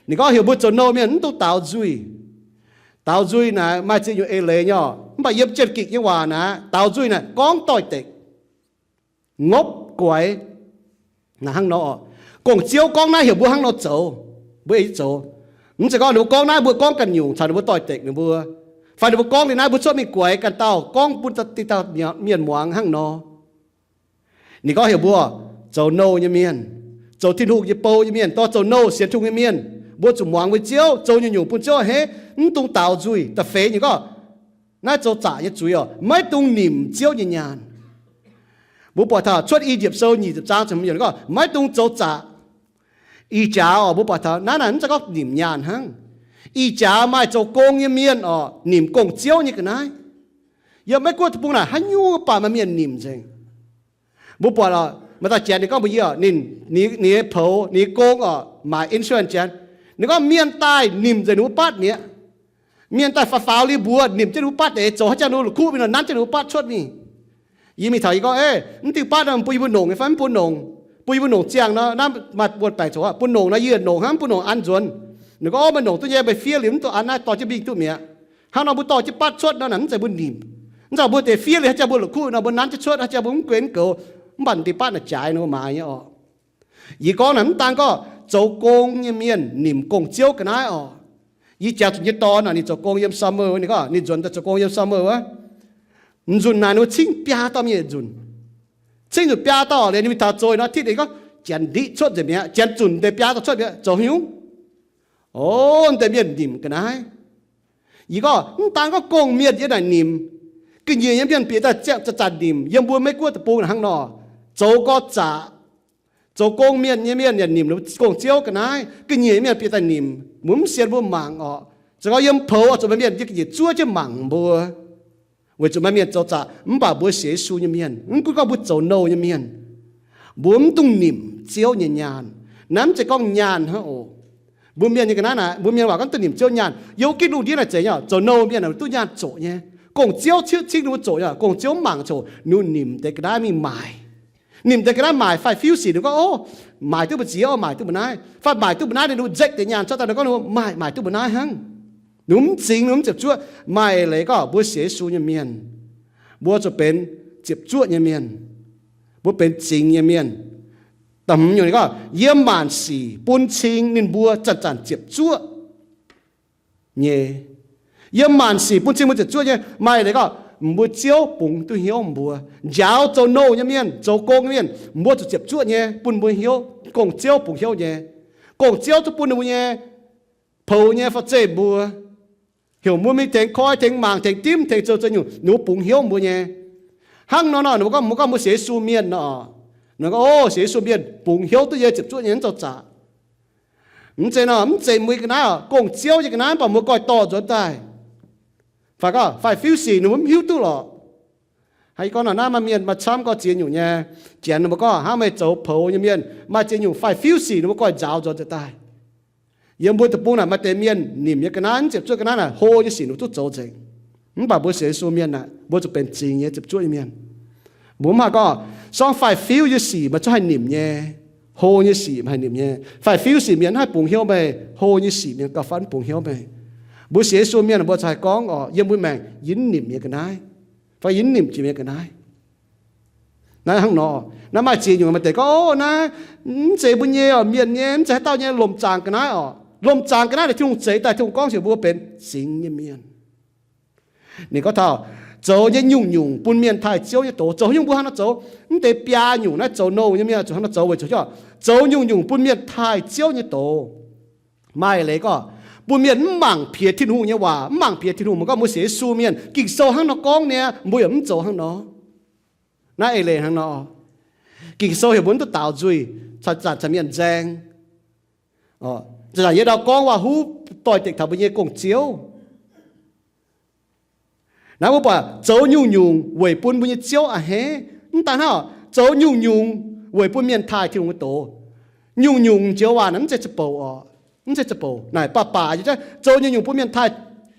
Ninh gorngv heuc mbuo zoux nouh mienh mv dungx daux nzuih. Daux nzuih naaic maaih ziex nyungc eix leiz nyei oc. Mv baac yiem Janx-Gikc nyei waac naaic, daux nzuih naaic gorngv doix-dekc, ngopv guaix. Naaic hnangv nor oc. Gong-ziouv gorngv naaiv heuc mbuo hnangv nor zoux, mbuo ei zoux. Mv zeiz gorngv ninh mbuo gorngv naaiv mbuo gorngv ganh nyungc caux ninh mbuo doix-dekc ninh mbuo, fai ninh mbuo gorngv liuz naaiv mbuo cuotv mingh guaix ganh dauh gorngv bun diqc dauh mienh muangx hnangv nor. Ninh gorngv heuc mbuo zoux nouh nyei mienh, zoux Tin-Hungh nyei bou nyei mienh, dorh zoux nouh sienx Tin-Hungh nyei mienh, mbuo zuqc muangx mbuo Ziouv, zoux nyungc-nyungc bun Ziouv a'hneiv, mv dungx daux nzuih. Da'feix nyungc gorngv, naaiv zoux zaqc nyei zuiz oc, maiv dungx nimc Ziouv nyei nyaanh. Mbuo buatc taux Cuotv I^yipv Sou nyic ziepc zaang ziepc hmz yiemc gorngv, maiv dungx zoux zaqc. Ih jaax oc, mbuo buatc taux naaiv naaic mv zeiz gorngv nimc nyaanh hnangv. Ih jaax maaih zoux gong nyei mienh oc, nimc gong-ziouv nyei ga'naaiv. Yiem Meiv Guoqv deic-bung naaic haaix nyungc baac maaih mienh nimc nzengc. Mbuo buatc oc, maaih dauh janx ninh gorngv mbuox yie oc, ninh, ninh nyei poux, ninh nyei gong oc, maaic insurance janx. Ninh gorngv mienh daaih nimc nzengc ninh mbuo batv mi'aqv. Mienh daaih faaux faaux li mbuox, nimc jienv ninh mbuo batv deix zoux haaix jangx ninh mbuo la'kuqv mingh nor nanv jienv ninh mbuo batv cuotv mingh. Yie mingh taux yie gorngv, Eix, mv diuh batv nor bun yie mbuo nongc nyei fai mv bun nongc? Bun yie mbuo nongc ziangh nor, naaiv maaih buonc baengc coc aqv. Bun nongc nor yie nongc hnangv, mv bun nongc an nzuonx. Ninh gorngv, Ov, meih nongc duqv nyei, meih fiev liuz mv dungx an naaiv, dorh jienv mingh duqv mi'aqv. Hnangv nor mbuo dorh jienv batv cuotv nor naaic mv zeiz mbuo nimc. Mv zeiz mbuo deix fiev liuz haaix jangx mbuo la'kuqv nor mbuo nanv jienv cuotv, haaix jangx mbuo mv guenx goux. Mv baac ninh deix batv naaic jaaix ninh mbuo maaiz nyei oc. Yie gorngv naaic mv daan gorngv zoux gong nyei mienh nimc gong-ziouv ga'naaiv oc. Yie jangx zuqc nyei dorn naaic ninh zoux gong yiem summer wuov, ninh gorngv ninh nzuonx daaih zoux gong yiem summer wuov. Nzunc naaic ninh mbuo cingv biaa dauh mienh yietc nzunc. Cingv nzunc biaa dauh liuz ninh mingh taux zoih nor, tit ninh gorngv janx ndiqv cuotv nzengc mi'aqv, janx zunc deix biaa dauh cuotv mi'aqv, zoux haaix nyungc? O, deix mienh nimc ga'naaiv. Yie gorngv mv daan gorngv gong-mienh yiem naaic nimc, ga'nyiec nyei mienh bieqc daaih ziangh zanc-zanc nimc. Yiem mbuo Meiv Guoqv deic-bung hnangv nor, zoux gorx-zaqc, zoux gong-mienh nyei mienh yaac nimc gong-ziouv ga'naaiv. Ga'nyiec nyei mienh bieqc daaih nimc, mbuo mv sienx mbuo mangc oc. Se gorngv yiem poux oix zuqc maaih mienh yiem ga'nyiec zuov jienv mangc mbuo. Weic zuqc maaih mienh zoux zaqc, mv baac mbuo sienx Yesu nyei mienh, mv gunv gorngv mbuo zoux nouh nyei mienh, mbuo mv dungx nimc Ziouv nyei nyaanh. Naaiv mv zeiz gorngv nyaanh hnangv oc. Mbuo mienh nyei ga'naaiv naaic, mbuo mienh waac gorngv duqv nimc Ziouv nyaanh. Yiem wuov gitv lungh ndiev naaic zeiz nyei, zoux nouh mienh duqv nyaanh zoqc nyei. Gong-ziouv cingv ninh mbuo zoqc nyei, gong-ziouv mv mangc coc, ninh mbuo nimc deix ga'naaiv mingh maaic. Nimc deix ga'naaiv maaic fai fiuv sic ninh gorngv, O, maaic duqv mbu'ziex, o, maaic duqv mbu'naaiv. Fai maaic duqv mbu'naaiv ninh mbuo nzekc deix nyaanh cuotv daaih, ninh gorngv, Maaic, maaic duqv mbu'naaiv hnangv. Ninh mbuo mv zingx, ninh mv ziepc zuoqv. Maaih leiz gorngv mbuo sienx Yesu nyei mienh, mbuo zuqc benx ziepc zuoqv nyei mienh. Mbuo benx zingx nyei mienh. Da'hmz nyungc ninh gorngv, Yiem maanc sic bun cing ninh mbuo zanc-zanc ziepc zuoqv nyei. Yiem maanc sic bun cing mbuo ziepc zuoqv nyei. Maaih leiz gorngv mbuo Ziouv bungx duqv hnyouv mbuo. Njaaux zoux nouh nyei mienh, zoux gong nyei mienh, mbuo zuqc ziepc zuoqv nyei bun mbuo hnyouv, gong-ziouv bungx hnyouv nyei. Gong-ziouv duqv bun ninh mbuo nyei poux nyei forv-zeih mbuo, heuc mbuo mingh tengx koi, tengx mangc, tengx dimv, tengx zoux zeix nyungc, ninh mbuo bungx hnyouv mbuo nyei. Hnangv nor nor, ninh mbuo gorngv, mbuo gorngv mbuo sienx Yesu mienh nor, ninh gorngv, O, sienx Yesu mienh bungx hnyouv duqv nyei, ziepc zuoqv nyei, mv zoux zaqc. Mv zeiz nor, mv zeiz mbuo nyei ga'naaiv oc, gong-ziouv nyei ga'naaiv mv baac mbuo goiv dorh nzuonx daaih. Fai gorngv fai fiuv sic ninh mbuo mv hiuv duqv lorqc. Haaix gorngv nor, naaiv maaih mienh maaih camv gorngv ziex nyungc nyei. Janx ninh mbuo gorngv hnangv meih zoux poux nyei mienh, maaih ziex nyungc fai fiuv sic ninh mbuo goiv nzaaux nzuonx daaih. Yiem mbuo deic-bung naaic maaih deix mienh nimc nyei ga'naaiv, mv ziepc zuoqv ga'naaiv naaic hlo nyei sic ninh duqv zoux nzengc. Mv baac mbuo sienx Yesu mienh naaic, mbuo zuqc benx zingx nyei ziepc zuoqv nyei mienh. Mbuo mv haih gorngv, sorng faix-fiuv nyei sic meih zungv haih nimc nyei, hlo nyei sic meih haih nimc nyei. Faix-fiuv sic mienh mv haih bungx hnyouv meih, hlo nyei sic mienh gauh fai mv bungx hnyouv meih. Mbuo sienx Yesu mienh mbuo zuqc haih gorngv oc, yiem mbuo maengc yie mv nimc nyei ga'naaiv, fai yie mv nimc jiex nyei ga'naaiv. Naaiv hnangv nor, naaiv maaih ziex nyungc maaih deix gorngv, o, naaiv mv zeiz mbuo nyei oc, mienh nyei, mv zeiz haaix dauh nyei, lomc zaangc ga'naaiv oc. Lomc zaangc ga'naaiv naaic Tin-Hungh zeix daaih, Tin-Hungh gorngv heuc mbuo benx zingx nyei mienh. Ninh gorngv taux zoux nyei nyungc-nyungc bun mienh taaih Ziouv nyei doz. Zoux nyungc mbuo hnangv nor zoux, mv deix biaa nyungc naaiv zoux nouh nyei mienh zuqc hnangv nor zoux weic zuqc zoux nyungc-nyungc bun mienh taaih Ziouv nyei doz. Maaih leiz gorngv bun mienh mv mangc piex Tin-Hungh nyei waac, mv mangc piex Tin-Hungh. Mbuo gorngv mbuo sienx Yesu mienh, Ging-Sou hnangv nor gorngv niaa, mbuo yaac mv zoux hnangv nor. Naaiv eix leiz hnangv nor. Ging-Sou heuc mbuo mv duqv daaux nzuih, zanc-zanc caux mienh nzaeng. Zanc-zanc yie ndau gorngv waac-huv doix-dekc taux mbuo nyei gong-ziouv. Naaiv mbuo buatc zoux nyungc-nyungc weic bun mbuo nyei Ziouv a'hneiv. Mv daan hnangv, zoux nyungc-nyungc weic bun mienh taaih Tin-Hungh nyei doz. Nyungc-nyungc joux waac naaic mv zeiz za'bouc oc. Mv zeiz za'bouc naaic, baac baac zoux nyungc-nyungc bun mienh taaih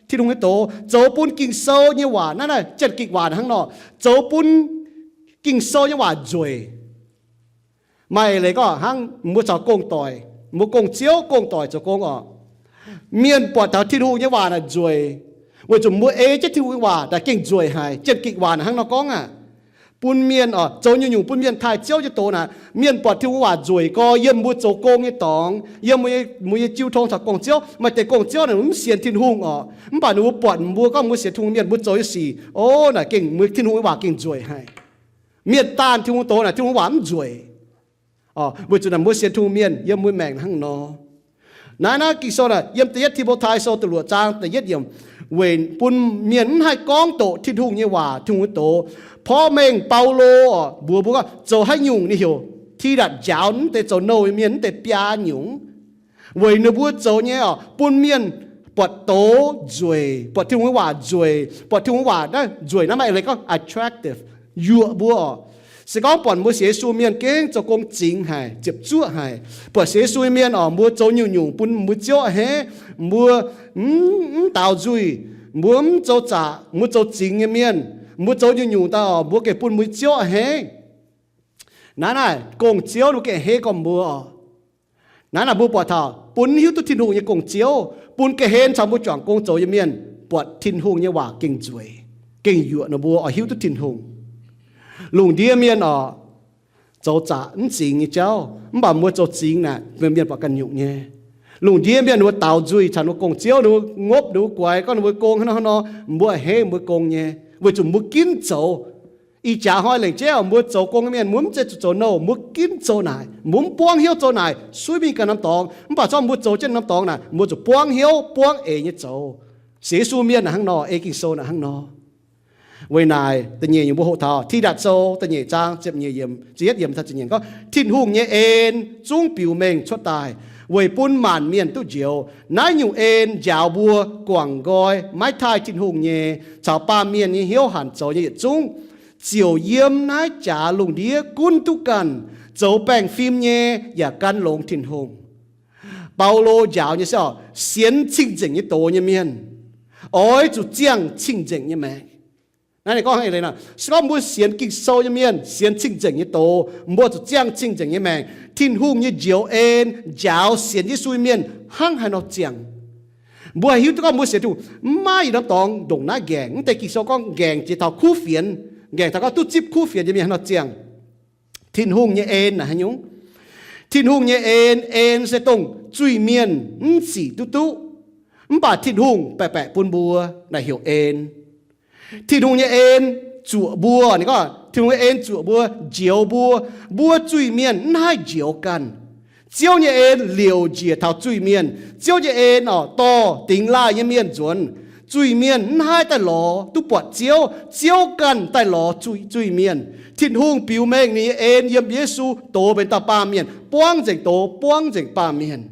Tin-Hungh nyei doz, zoux bun Ging-Sou nyei waac, naaiv naaiv Janx-Gikc waac hnangv nor, zoux bun Ging-Sou nyei waac nzueic. Maaih leiz gorngv hnangv mbuo caux gong-doic, mbuo gong-ziouv gong-doic zoux gong oc. Mienh buatc taux Tin-Hungh nyei waac naaic nzueic, weic zuqc mbuo ei jienv Tin-Hungh nyei waac naaic gengh nzueic haic. Janx-Gikc waac naaic hnangv nor gorngv aqv. Bun mienh oc, zoux nyungc-nyungc bun mienh taaih Ziouv nyei doz naaic, mienh buatc Tin-Hungh waac nzueic gorx yiem mbuo zoux gong nyei dorngx, yiem mbuo nyei jiu tong caux gong-ziouv. Maaih deix gong-ziouv naaic mv sienx Tin-Hungh oc, mv baac ninh mbuo buatc mbuo gorngv mbuo sienx Tin-Hungh mienh, mbuo zoux nyei sic, o, naaic gengh mbuo Tin-Hungh nyei waac gengh nzueic haic. Mienh daanh Tin-Hungh doz naaic Tin-Hungh waac mv nzueic. Weic zuqc naaic mbuo sienx Tin-Hungh mienh yiem mbuo maengc hnangv nor. Naaiv naaiv Ging-Sou naaic yiem da'yietv Ti^mo^tai Sou da'luoqc zaang da'yietv yiemc, weic bun mienh mv haih gorngv doqc Tin-Hungh nyei waac, Tin-Hungh nyei doz. Porv mengh Baulo oc mbuox mbuo gorngv zoux haaix nyungc ninh heuc Tidatc njaaux mv deix zoux nouh nyei mienh, mv deix biaa nyungc. Weic ninh mbuo zoux nyei oc, bun mienh buatc doz nzueic, buatc Tin-Hungh nyei waac nzueic, buatc Tin-Hungh waac naaiv nzueic, naaiv maaih eix leiz gorngv attractive, yuoqc mbuo oc. Se gorngv buatc mbuo sienx Yesu mienh gengh zoux gong zingx haic, ziepc zuoqv haic, buatc sienx Yesu mienh oc, mbuo zoux nyungc-nyungc bun mbuo Ziouv a'hneiv, mbuo mv, mv daaux nzuih, mbuo mv zoux zaqc, mbuo zoux zingx nyei mienh, mbuo zoux nyungc-nyungc daaih oc, mbuo gengh bun mbuo Ziouv a'hneiv. Naaiv naaic gong-ziouv ninh gengh a'hneiv gormx mbuo oc. Naaiv naaic mbuo buatc taux bun hiuv duqv Tin-Hungh nyei gong-ziouv, bun ga'hlen caux mbuo juangc gong zoux nyei mienh buatc Tin-Hungh nyei waac gengh nzueic, gengh yuoqc ninh mbuo oix hiuv duqv Tin-Hungh. Lungh ndiev mienh oc, zoux zaqc mv zingx nyei jauv, mv baac mbuo zoux zingx naaic, mienh buatc ganh nyungc nyei. Lungh ndiev mienh ninh mbuo daaux nzuih caux ninh mbuo gong-ziouv, ninh mbuo ngopv ninh mbuo guaix, gorngv ninh mbuo gong hnangv nor hnangv nor, mbuo a'hneiv mbuo gong nyei, weic zuqc mbuo ginv zoux. Ih jaax hnoi lengc jeiv oc, mbuo zoux gong nyei mienh mbuo mv zeiz zuqc zoux nouh, mbuo ginv zoux naaic, mbuo mv buangv hnyouv zoux naaic, suiv mingh ganh norm dorngx. Mv baac zorqv mbuo zoux jienv norm dorngx naaic, mbuo zuqc buangv hnyouv buangv eix nyei zoux. Sienx Yesu mienh naaic hnangv nor, ei Ging-Sou naaic hnangv nor. Weic naaic da'nyeic nyungc mbuo hoqc taux Tidatc Sou da'nyeic zaang ziepc nyeic yiemc, ziepc yietv yiemc taux ziepc nyeic gorngv, Tin-Hungh nyei en zungv biux mengh cuotv daaih weic bun maanc mienh duqv njoux. Naaiv nyungc en njaaux mbuo guangc nqoi maiv taaih Tin-Hungh nyei caux baamh mienh nyei hnyouv hanc zoux nyei yietc zungv, ziouc yiem naaiv jaax lungh ndiev gunv duqv ganh, zoux baengh fim nyei yaac gan longx Tin-Hungh. Baulo njaaux nyei se oc, sienx cing-nzengc nyei doz nyei mienh oix zuqc ziangh cing-nzengc nyei maengc. Naaiv ninh gorngv hnangv eix leiz nor, se gorngv mbuo sienx Ging-Sou nyei mienh, sienx cing-nzengc nyei doz, mbuo zuqc ziangh cing-nzengc nyei maengc. Tin-Hungh nyei njoux en njaaux sienx Yesu nyei mienh hnangv haaix nor ziangh. Mbuo haih hiuv duqv gorngv mbuo sienx Tin-Hungh maiv maaih yietc norm dorngx ndongc naaiv nqaengc. Mv deix Ging-Sou gorngv nqaengc jiex taux kuv fienx, nqaengc taux gorngv duqv zipv kuv fienx nyei mienh haaix nor ziangh. Tin-Hungh nyei en naaic haaix nyungc? Tin-Hungh nyei en, en se dongh zuiz-mienh mv sic duqv duqv, mv baac Tin-Hungh baeqc baeqc bun mbuo naaic heuc en. Tin-Hungh nyei en zuoqc mbuo, ninh gorngv Tin-Hungh nyei en zuoqc mbuo, njoux mbuo. Mbuo zuiz-mienh mv haih njoux ganh. Ziouv nyei en liouc njiec taux zuiz-mienh. Ziouv nyei en oc dorh dingx laaih nyei mienh nzuonx. Zuiz-mienh mv haih daaih lorz duqv buatc Ziouv. Ziouv ganh daaih lorz zuiz-mienh. Tin-Hungh biux mengh ninh nyei en yiem Yesu dox benx dauh baamh mienh, buangv nzengc doz, buangv nzengc baamh mienh.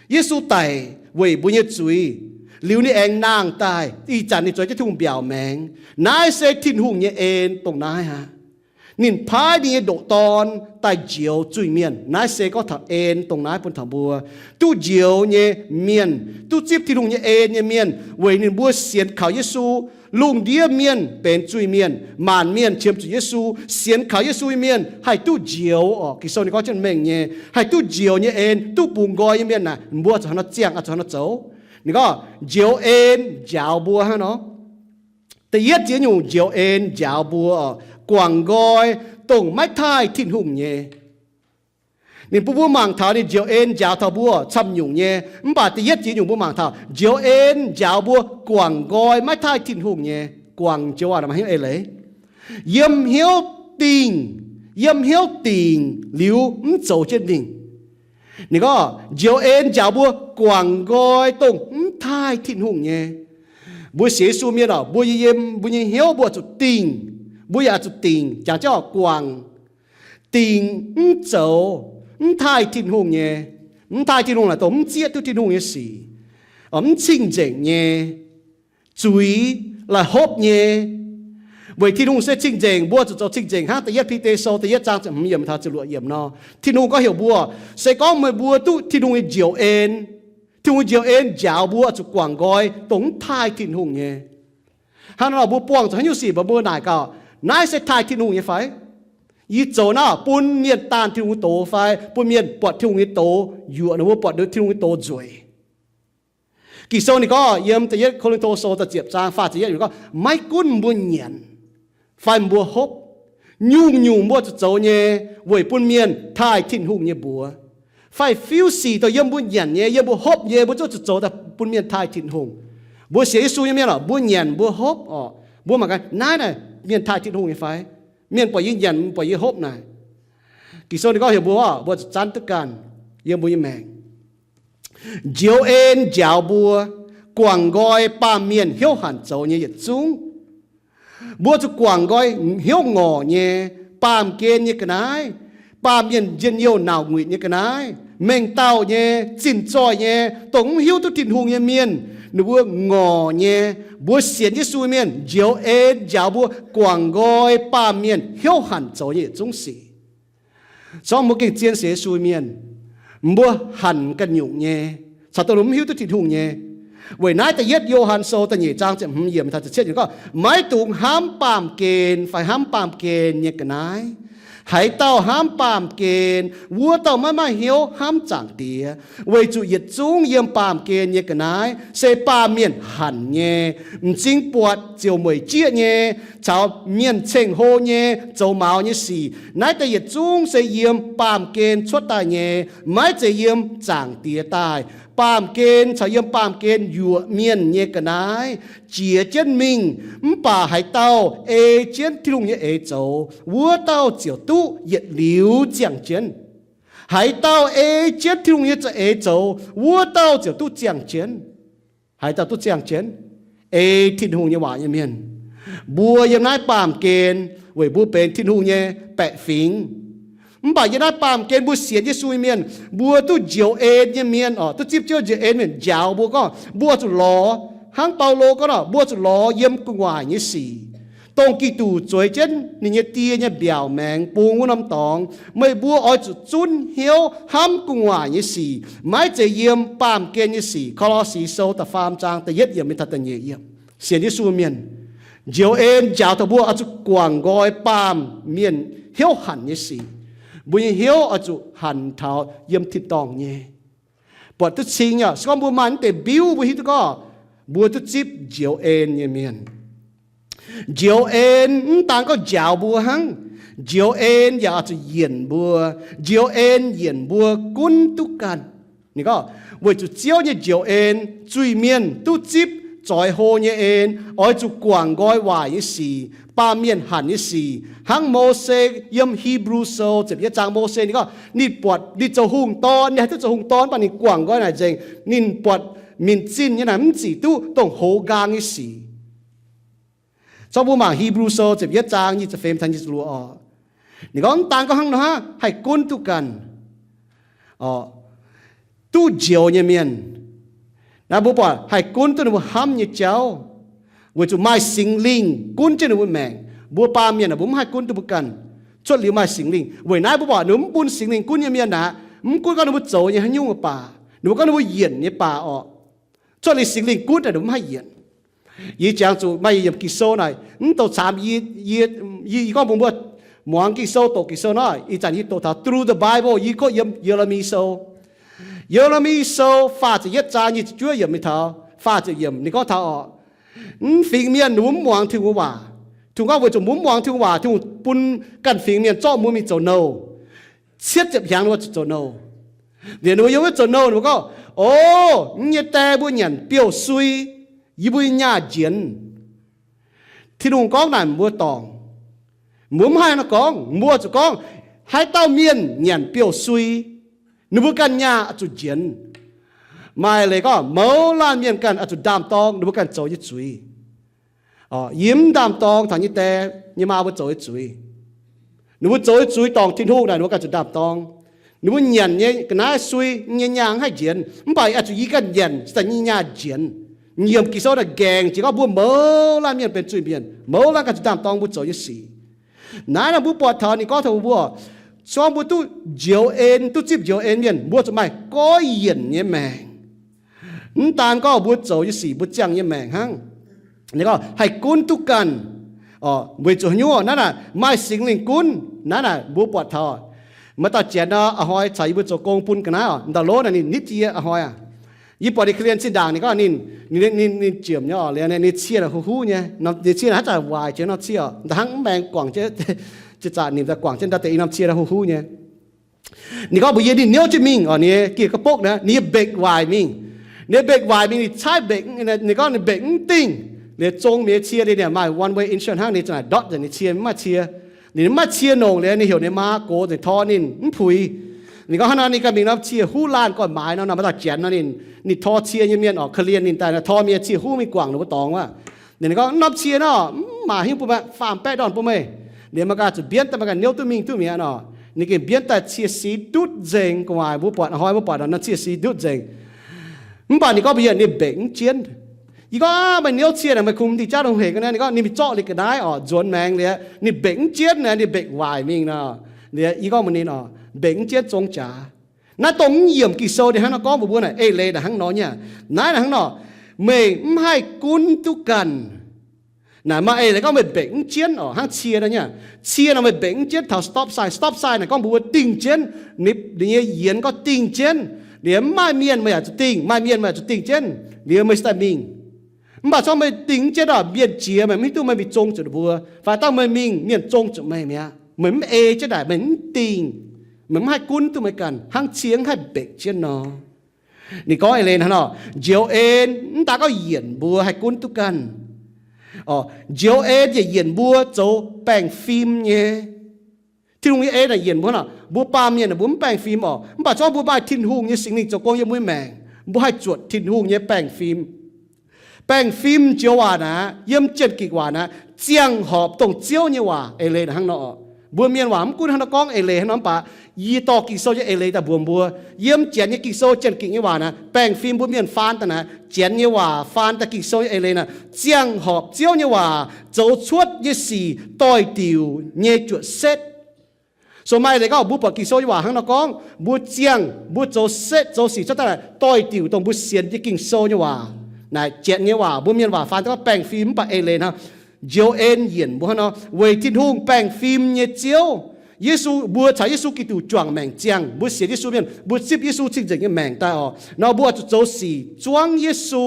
Yesu daic weic mbuo nyei zuiz, liuz ninh aengx nangh daaih. Ih zanc ninh zoux jienv Tin-Hungh mbiaauc maengx. Naaiv se Tin-Hungh nyei en dongh naaiv aqv. Ninh paaiv ninh nyei ndoqc Dorn daaih njoux zuiz-mienh. Naaiv se gorngv taux en dongh naaiv bun taux mbuo. Duqv njoux nyei mienh, duqv zipv Tin-Hungh nyei en nyei mienh, weic ninh mbuo sienx kaux Yesu. Lungh ndiev mienh benx zuiz-mienh, maanc mienh qiemx zuqc Yesu. Sienx kaux Yesu nyei mienh haih duqv njoux oc. Ging-Sou ninh gorngv jienv mengh nyei, haih duqv njoux nyei en, duqv bungx nqoi nyei mienh naaic, mbuo zuqc haaix nor ziangh, zuqc haaix nor zoux? Ninh gorngv njoux en njaaux mbuo hnangv nor. Da'yietv ziex nyungc njoux en njaaux mbuo oc, guangc nqoi dongh maiv taaih Tin-Hungh nyei. Ninh bun mbuo mangc taux ninh njoux en njaaux taux mbuo camv nyungc nyei. Mv baac da'yietv ziex nyungc mbuo mangc taux njoux en njaaux mbuo guangc nqoi maiv taaih Tin-Hungh nyei. Guangc joux waac maaih hnyouv eix leiz, yiem hnyouv dingh, yiem hnyouv dingc liuz mv zoux jienv mingh. Ninh gorngv njoux en njaaux mbuo guangc nqoi dongh mv taaih Tin-Hungh nyei. Mbuo sienx Yesu mienh oc, mbuo yiem mbuo nyei hnyouv mbuo zuqc dingh, mbuo yaac zuqc dingc, jangx jienv oc guangc, dingc mv zoux mv taaih Tin-Hungh nyei. Mv taaih Tin-Hungh naaic dongh mv zieqv duqv Tin-Hungh nyei sic, mv cing-nzengc nyei, zuiz, la'hopv nyei. Weic Tin-Hungh se cing-nzengc, mbuo zuqc zoux cing-nzengc hnangv da'yietv Bide Sou da'yietv zaang ziepc hmz yiemc taux ziepc luoqc yiemc nor. Tin-Hungh gorngv heuc mbuo, se gorngv meih mbuo duqv Tin-Hungh nyei njoux en, Tin-Hungh njoux en njaaux mbuo zuqc guangc nqoi dongh mv taaih Tin-Hungh nyei. Hnangv nor mbuo buangh zuqc haaix nyungc sic mbuox mbuo naaic gaax, naaiv se taaih Tin-Hungh nyei fai? Yie zoux naaiv bun mienh daanh Tin-Hungh nyei doz fai bun mienh buatc Tin-Hungh nyei doz yuoqc, ninh mbuo buatc Tin-Hungh nyei doz nzueic? Ging-Sou ninh gorngv yiem da'yietv Ko^lin^to Sou da'ziepc zaang faah ziepc yietv gorngv, maiv gunv mbuo nyanc fai mbuo hopv, nyungc-nyungc mbuo zuqc zoux nyei weic bun mienh taaih Tin-Hungh nyei mbuox. Fai fiuv sic dongh yiem mbuo nyanc nyei, yiem mbuo hopv nyei, mbuo zungv zuqc zoux daaih bun mienh taaih Tin-Hungh. Mbuo sienx Yesu nyei mienh oc, mbuo nyanc mbuo hopv oc, mbuo mangc gaax naaiv naaic mienh taaih Tin-Hungh nyei fai? Mienh buatc yie nyanc, buatc yie hopv naaic. Ging-Sou ninh gorngv heuc mbuo oc, mbuo zuqc zanv duqv ganh yiem mbuo nyei maengc. Njoux en njaaux mbuo guangc nqoi baamh mienh hnyouv hanc zoux nyei yietc zungv. Mbuo zuqc guangc nqoi hnyouv ngorc nyei, baamh gen nyei ga'naaiv, baamh mienh njien-youh nauc nguic nyei ga'naaiv, mengh dauh nyei, zinh zoih nyei, dongh mv hiuv duqv Tin-Hungh nyei mienh, ninh mbuo ngorc nyei. Mbuo sienx Yesu mienh njoux en njaaux mbuo guangc nqoi baamh mienh hnyouv hanc zoux nyei yietc zungv sic. Zorngv mbuo gengh zien sienx Yesu mienh, mbuo hanc ganh nyungc nyei, caux dongh mv hiuv duqv Tin-Hungh nyei. Weic naaiv da'yietv Yo^han Sou da'nyeic zaang ziepc hmz yiemc taux ziepc cietv yiemc gorngv, maiv dungx hnamv baamh gen fai hnamv baamh gen nyei ga'naaiv. Haaix dauh hnamv baamh gen, wuov dauh maiv maaih hnyouv hnamv Zaangc Diex, weic zuqc yietc zungv yiem baamh gen nyei ga'naaiv se baamh mienh hanc nyei, m'zing buatc ziouc mueic jieqv nyei, caux mienh ceng-hlo nyei, zoux maux nyei sic. Naaiv deix yietc zungv se yiem baamh gen cuotv daaih nyei, maiv zeiz yiem Zaangc Diex daaih. Baamh gen caux yiem baamh gen yuoqc mienh nyei ga'naaiv jiex jienv mingh. Mv baac haaix dauh ei jienv Tin-Hungh nyei eix zoux, wuov dauh ziouc duqv yietc liuz ziangh jienv. Haaix dauh ei jienv Tin-Hungh nyei za'eix zoux, wuov dauh ziouc duqv ziangh jienv. Haaix dauh duqv ziangh jienv? Ei Tin-Hungh nyei waac nyei mienh. Mbuo yiem naaiv baamh gen weic mbuo benx Tin-Hungh nyei baeqc fingx. Mv baac yiem naaiv baamh gen mbuo sienx Yesu nyei mienh, mbuo duqv njoux en nyei mienh oc, duqv zipv Ziouv njoux en mienh njaaux mbuo gorngv mbuo oix zuqc lorz, hnangv Baulo gorngv nor, mbuo oix zuqc lorz yiem gu'nguaaic nyei sic, dongh Giduc zueiz jienv ninh nyei die nyei mbiaauc maengx bungx wuov norm dorngx. Meih mbuo oix zuqc zunv hnyouv hnamv gu'nguaaic nyei sic, maiv zeiz yiem baamh gen nyei sic. Ko^lo^si Sou da'faam zaang da'yietv yiemc mingh taux da'nyeic yiemc. Sienx Yesu mienh, njoux en njaaux taux mbuo oix zuqc guangc nqoi baamh mienh hnyouv hanc nyei sic. Mbuo nyei hnyouv oix zuqc hanc taux yiem tin-dorngh nyei. Buatc duqv cing yaac se gorngv mbuo maaih naaiv deix mbiuv, mbuo hiuv duqv gorngv mbuo duqv zipv njoux en nyei mienh. Njoux en mv daan gorngv njaaux mbuo hnangv. Njoux en yaac oix zuqc yienc mbuo. Njoux en yienc mbuo gunv duqv ganh. Ninh gorngv, weic zuqc Ziouv nyei njoux en, zuiz-mienh duqv zipv zoix hlo nyei en, oix zuqc guangc nqoi waaic nyei sic, baamh mienh hanc nyei sic. Hnangv Mose yiem Hipv^lu Sou ziepc yietv zaang, Mose ninh gorngv ninh buatc ninh zoux hungh dorn, ninh haih duqv zoux hungh dorn, mv baac ninh guangc nqoi naaic nzengc. Ninh buatc minc zinh nyei naaic mv zic duqv dongh hoz nqaang nyei sic. Zorqv mbuo mangc Hipv^lu Sou ziepc yietv zaang nyic ziepc feix taux nyic ziepc luoqc oc. Ninh gorngv mv daan gorngv hnangv nor hnangv, haih gunv duqv ganh oc, duqv njoux nyei mienh. Naaiv mbuo buatc haih gunv duqv ninh mbuo hnamv nyei jauv, weic zuqc maaih Singx Lingh gunv jienv ninh mbuo maengc. Mbuo baamh mienh aah, mbuo mv haih gunv duqv mbuo ganh. Cuotv liuz maaih Singx Lingh. Weic naaiv mbuo buatc ninh mbuo mv bun Singx Lingh gunv nyei mienh aeqv, mv gunv gorngv ninh mbuo zoux nyei haaix nyungc mv baac, ninh mbuo gorngv ninh mbuo yienc nyei baac orqc, cuotv liuz Singx Lingh gunv naaic ninh mbuo mv haih yienc. Yie jangx zuqc maaih yiemc Ging-Sou naaic, mv douc caamx yie, yie, yie gorngv mbuox mbuo, muangx Ging-Sou, doqc Ging-Sou nor, ih zanc yie doqc taux through the Bible, yie kotv yiem Ye^le^mi Sou. Ye^le^mi Sou faah ziepc yietv zaang nyic ziepc juov yiemc mingh taux faah ziepc yiemc ninh gorngv taux orqc, mv fingx mienh ninh mbuo mv muangx Tin-Hungh nyei waac. Tin-Hungh gorngv weic zuqc mbuo mv muangx Tin-Hungh waac, Tin-Hungh bun ganh fingx mienh zorqv mbuo mingh zoux nouh. Cietv ziepc hnyangx ninh mbuo zuqc zoux nouh. Liuz ninh mbuo yiem wuov zoux nouh ninh mbuo gorngv, O, yie nyei die mbuo nyanc biouv-sui, yie mbuo nyaah njienx. Tin-Hungh gorngv naaic mbuo dorngc, mbuo mv haih nor gorngv, mbuo zuqc gorngv, haaix dauh mienh nyanc biouv-sui, ninh mbuo ganh nyaah oix zuqc njienx. Maaih leiz gorngv mouz laanh mienh ganh oix zuqc ndaam-dorng ninh mbuo ganh zoux nyei zuiz. Yie mv ndaam-dorng taux yie nyei die nyei maa mbuo zoux nyei zuiz. Ninh mbuo zoux nyei zuiz dorngc Tin-Hungh naaic ninh mbuo ganh zuqc ndaam-dorng. Ninh mbuo nyanc nyei ga'naaiv sui, nyei nyaah mv haih njienx, mv baac oix zuqc yie ganh nyanc, se daaih nyei nyaah njienx. Yiem Ging-Sou naaic nqaengc jiex gorngv mbuo mouz laanh mienh benx zuiz-mienh, mouz laanh ganh zuqc ndaam-dorng mbuo zoux nyei sic. Naaiv nor mbuo buatc taux ninh gorngv taux mbuo, se gorngv mbuo duqv njoux en, duqv zipv njoux en mienh, mbuo zuqc maaih goiv yienc nyei maengc. Mv daan gorngv mbuo zoux nyei sic mbuo ziangh nyei maengc hnangv. Ninh gorngv haih gunv duqv ganh. Weic zuqc haaix nyungc? Naaiv naaic maaih Singx Lingh gunv. Naaiv naaic mbuo buatc taux maaih dauh janx nor, a'hnoi caux yie mbuo zoux gong bun ga'naaiv oc, ndau-lov naaic ninh nitv jienv yie a'hnoi aqv. Yie buatc ninh korv-lienh zinh ndaangc ninh gorngv ninh, ninh, ninh, ninh jiemc nyei oc, liuz ninh cie naaic huv huv nyei, ninh cie naaic haaix zanc waaic jiex norm cie oc, nda'hnangv mv maengx guangc jienv, ziex zaqc nimc daaih guangc jienv ndau deix i norm cie naaic huv huv nyei. Ninh gorngv mbuox yie ninh niouv jienv mingh oc, ninh gieh ga'bokv naaic, ninh mbetc waaic mingh. Ninh mbetc waaic mingh, ninh caaiv mbetc, ninh gorngv ninh mbetc mv dingh. Liuz zong mienh nyei cie, liuz ninh maaih one way insurance hnangv, ninh za'naaic ndortv nzengc ninh cie, mv maaih cie. Ninh mv maaih cie nongc liuz, ninh heuc ninh maa gox nzengc tor ninh mv puix. Ninh gorngv hnangv nor ninh ganh mingh norm cie huv laanh goiv maaiz nor, maaih dauh janx nor ninh, ninh tor cie nyei mienh oc, korv-lienh ninh daaih nor tor mienh cie huv mingh guangc ninh mbuo dorngx aqv. Ninh gorngv norm cie nor mv maaih haaix nyungc bun meih, faam baeqv ndorn bun meih. Liuz maaih ganh zuqc mbienv daaih, maaih ganh niouv duqv mingh duqv mi'aqv nor. Ninh gengh mbienv daaih cie sic ndutv nzengc, gu'nguaaic mbuo buatc, a'hnoi mbuo buatc nor cie sic ndutv nzengc. Mv baac ninh gorngv mbuox yie ninh mbetc mv jienv. Yie gorngv, Aav, meih niouv cie naaic meih kungx mv dingh jaav dongh hec ga'naaiv. Ninh gorngv ninh mingh zorqv liuz ga'naaiv oc, nzuonx maengx liuz, ninh mbetc mv jienv naaic, ninh mbetc waaic mingh nor. Liuz yie gorngv mbuox ninh oc, mbetc mv jienv zong jaax. Naaiv dongh mv yiemc Ging-Sou ninh hnangv nor gorngv mbuox mbuo naaic, eix leiz naaic hnangv nor nyei. Naaiv naaic hnangv nor, meih mv haih gunv duqv ganh. Naaic maaih eix leiz gorngv meih mbetc mv jienv oc, hnangv cie nor nyei. Cie nor meih mbetc mv jienv taux stop sign. Stop sign naaic gorngv mbuox mbuo dingh jienv, ninh, ninh nyei yienx gorngv dingh jienv, liuz mv maaih mienh meih yaac zuqc dingh, maaih mienh meih yaac zuqc dingh jienv, liuz meih se daaih mingh. Mv baac corc meih dingh mv jienv oc, mienh jiex meih mv hiuv duqv meih mingh zong zuqc ninh mbuo, fai dangh meih mingh mienh zong zuqc meih mi'aqv. Meih mv ei jienv naaic, meih mv dingh, meih mv haih gunv duqv meih ganh hnangv cie mv haih mbetc jienv nor. Ninh gorngv eix leiz hnangv nor, njoux en mv daan gorngv yienc mbuo haih gunv duqv ganh. Njoux en yaac yienc mbuo zoux baengh fim nyei. Tin-Hungh nyei en naaic yienc mbuo nor, mbuo baamh mienh mbuo mv baengh fim oc. Mv baac corc mbuo maaih Tin-Hungh nyei Singx Lingh zoux gong yiem mbuo nyei maengc, mbuo haih zuotc Tin-Hungh nyei baengh fim. Baengh fim joux waac naaic, yiem Janx-Ging waac naaic, ziangh horpc dongh Ziouv nyei waac. Eix leiz naaic hnangv nor oc. Mbuo mienh waac mv gunv hnangv nor gorngv eix leiz hnangv nor, mv baac yie dorh Ging-Sou nyei eix leiz daaih mbuox mbuo. Yiem Janx nyei Ging-Sou, Janx-Ging nyei waac naaic, baengh fim mbuo mienh faan daaih naaic, Janx nyei waac faan daaih Ging-Sou nyei eix leiz naaic, ziangh horpc Ziouv nyei waac, zoux cuotv nyei sic doix-diuc nyei juoqc setv. So maaih leiz gorngv mbuo buatc Ging-Sou nyei waac hnangv nor gorngv, mbuo ziangh, mbuo zoux setv zoux sic cuotv daaih naaic, doix-diuc dongh mbuo sienx nyei Ging-Sou nyei waac. Naaic Janx nyei waac, mbuo mienh waac faan daaih gorngv baengh fim, mv baac eix leiz hnangv, njoux en yienc mbuo hnangv nor, weic Tin-Hungh baengh fim nyei Ziouv. Yesu, mbuo caux Yesu Giduc juangc maengc ziangh, mbuo sienx Yesu mienh, mbuo zipv Yesu cing-nzengc nyei maengc daaih oc. Nor mbuo oix zuqc zoux sic zuangv Yesu,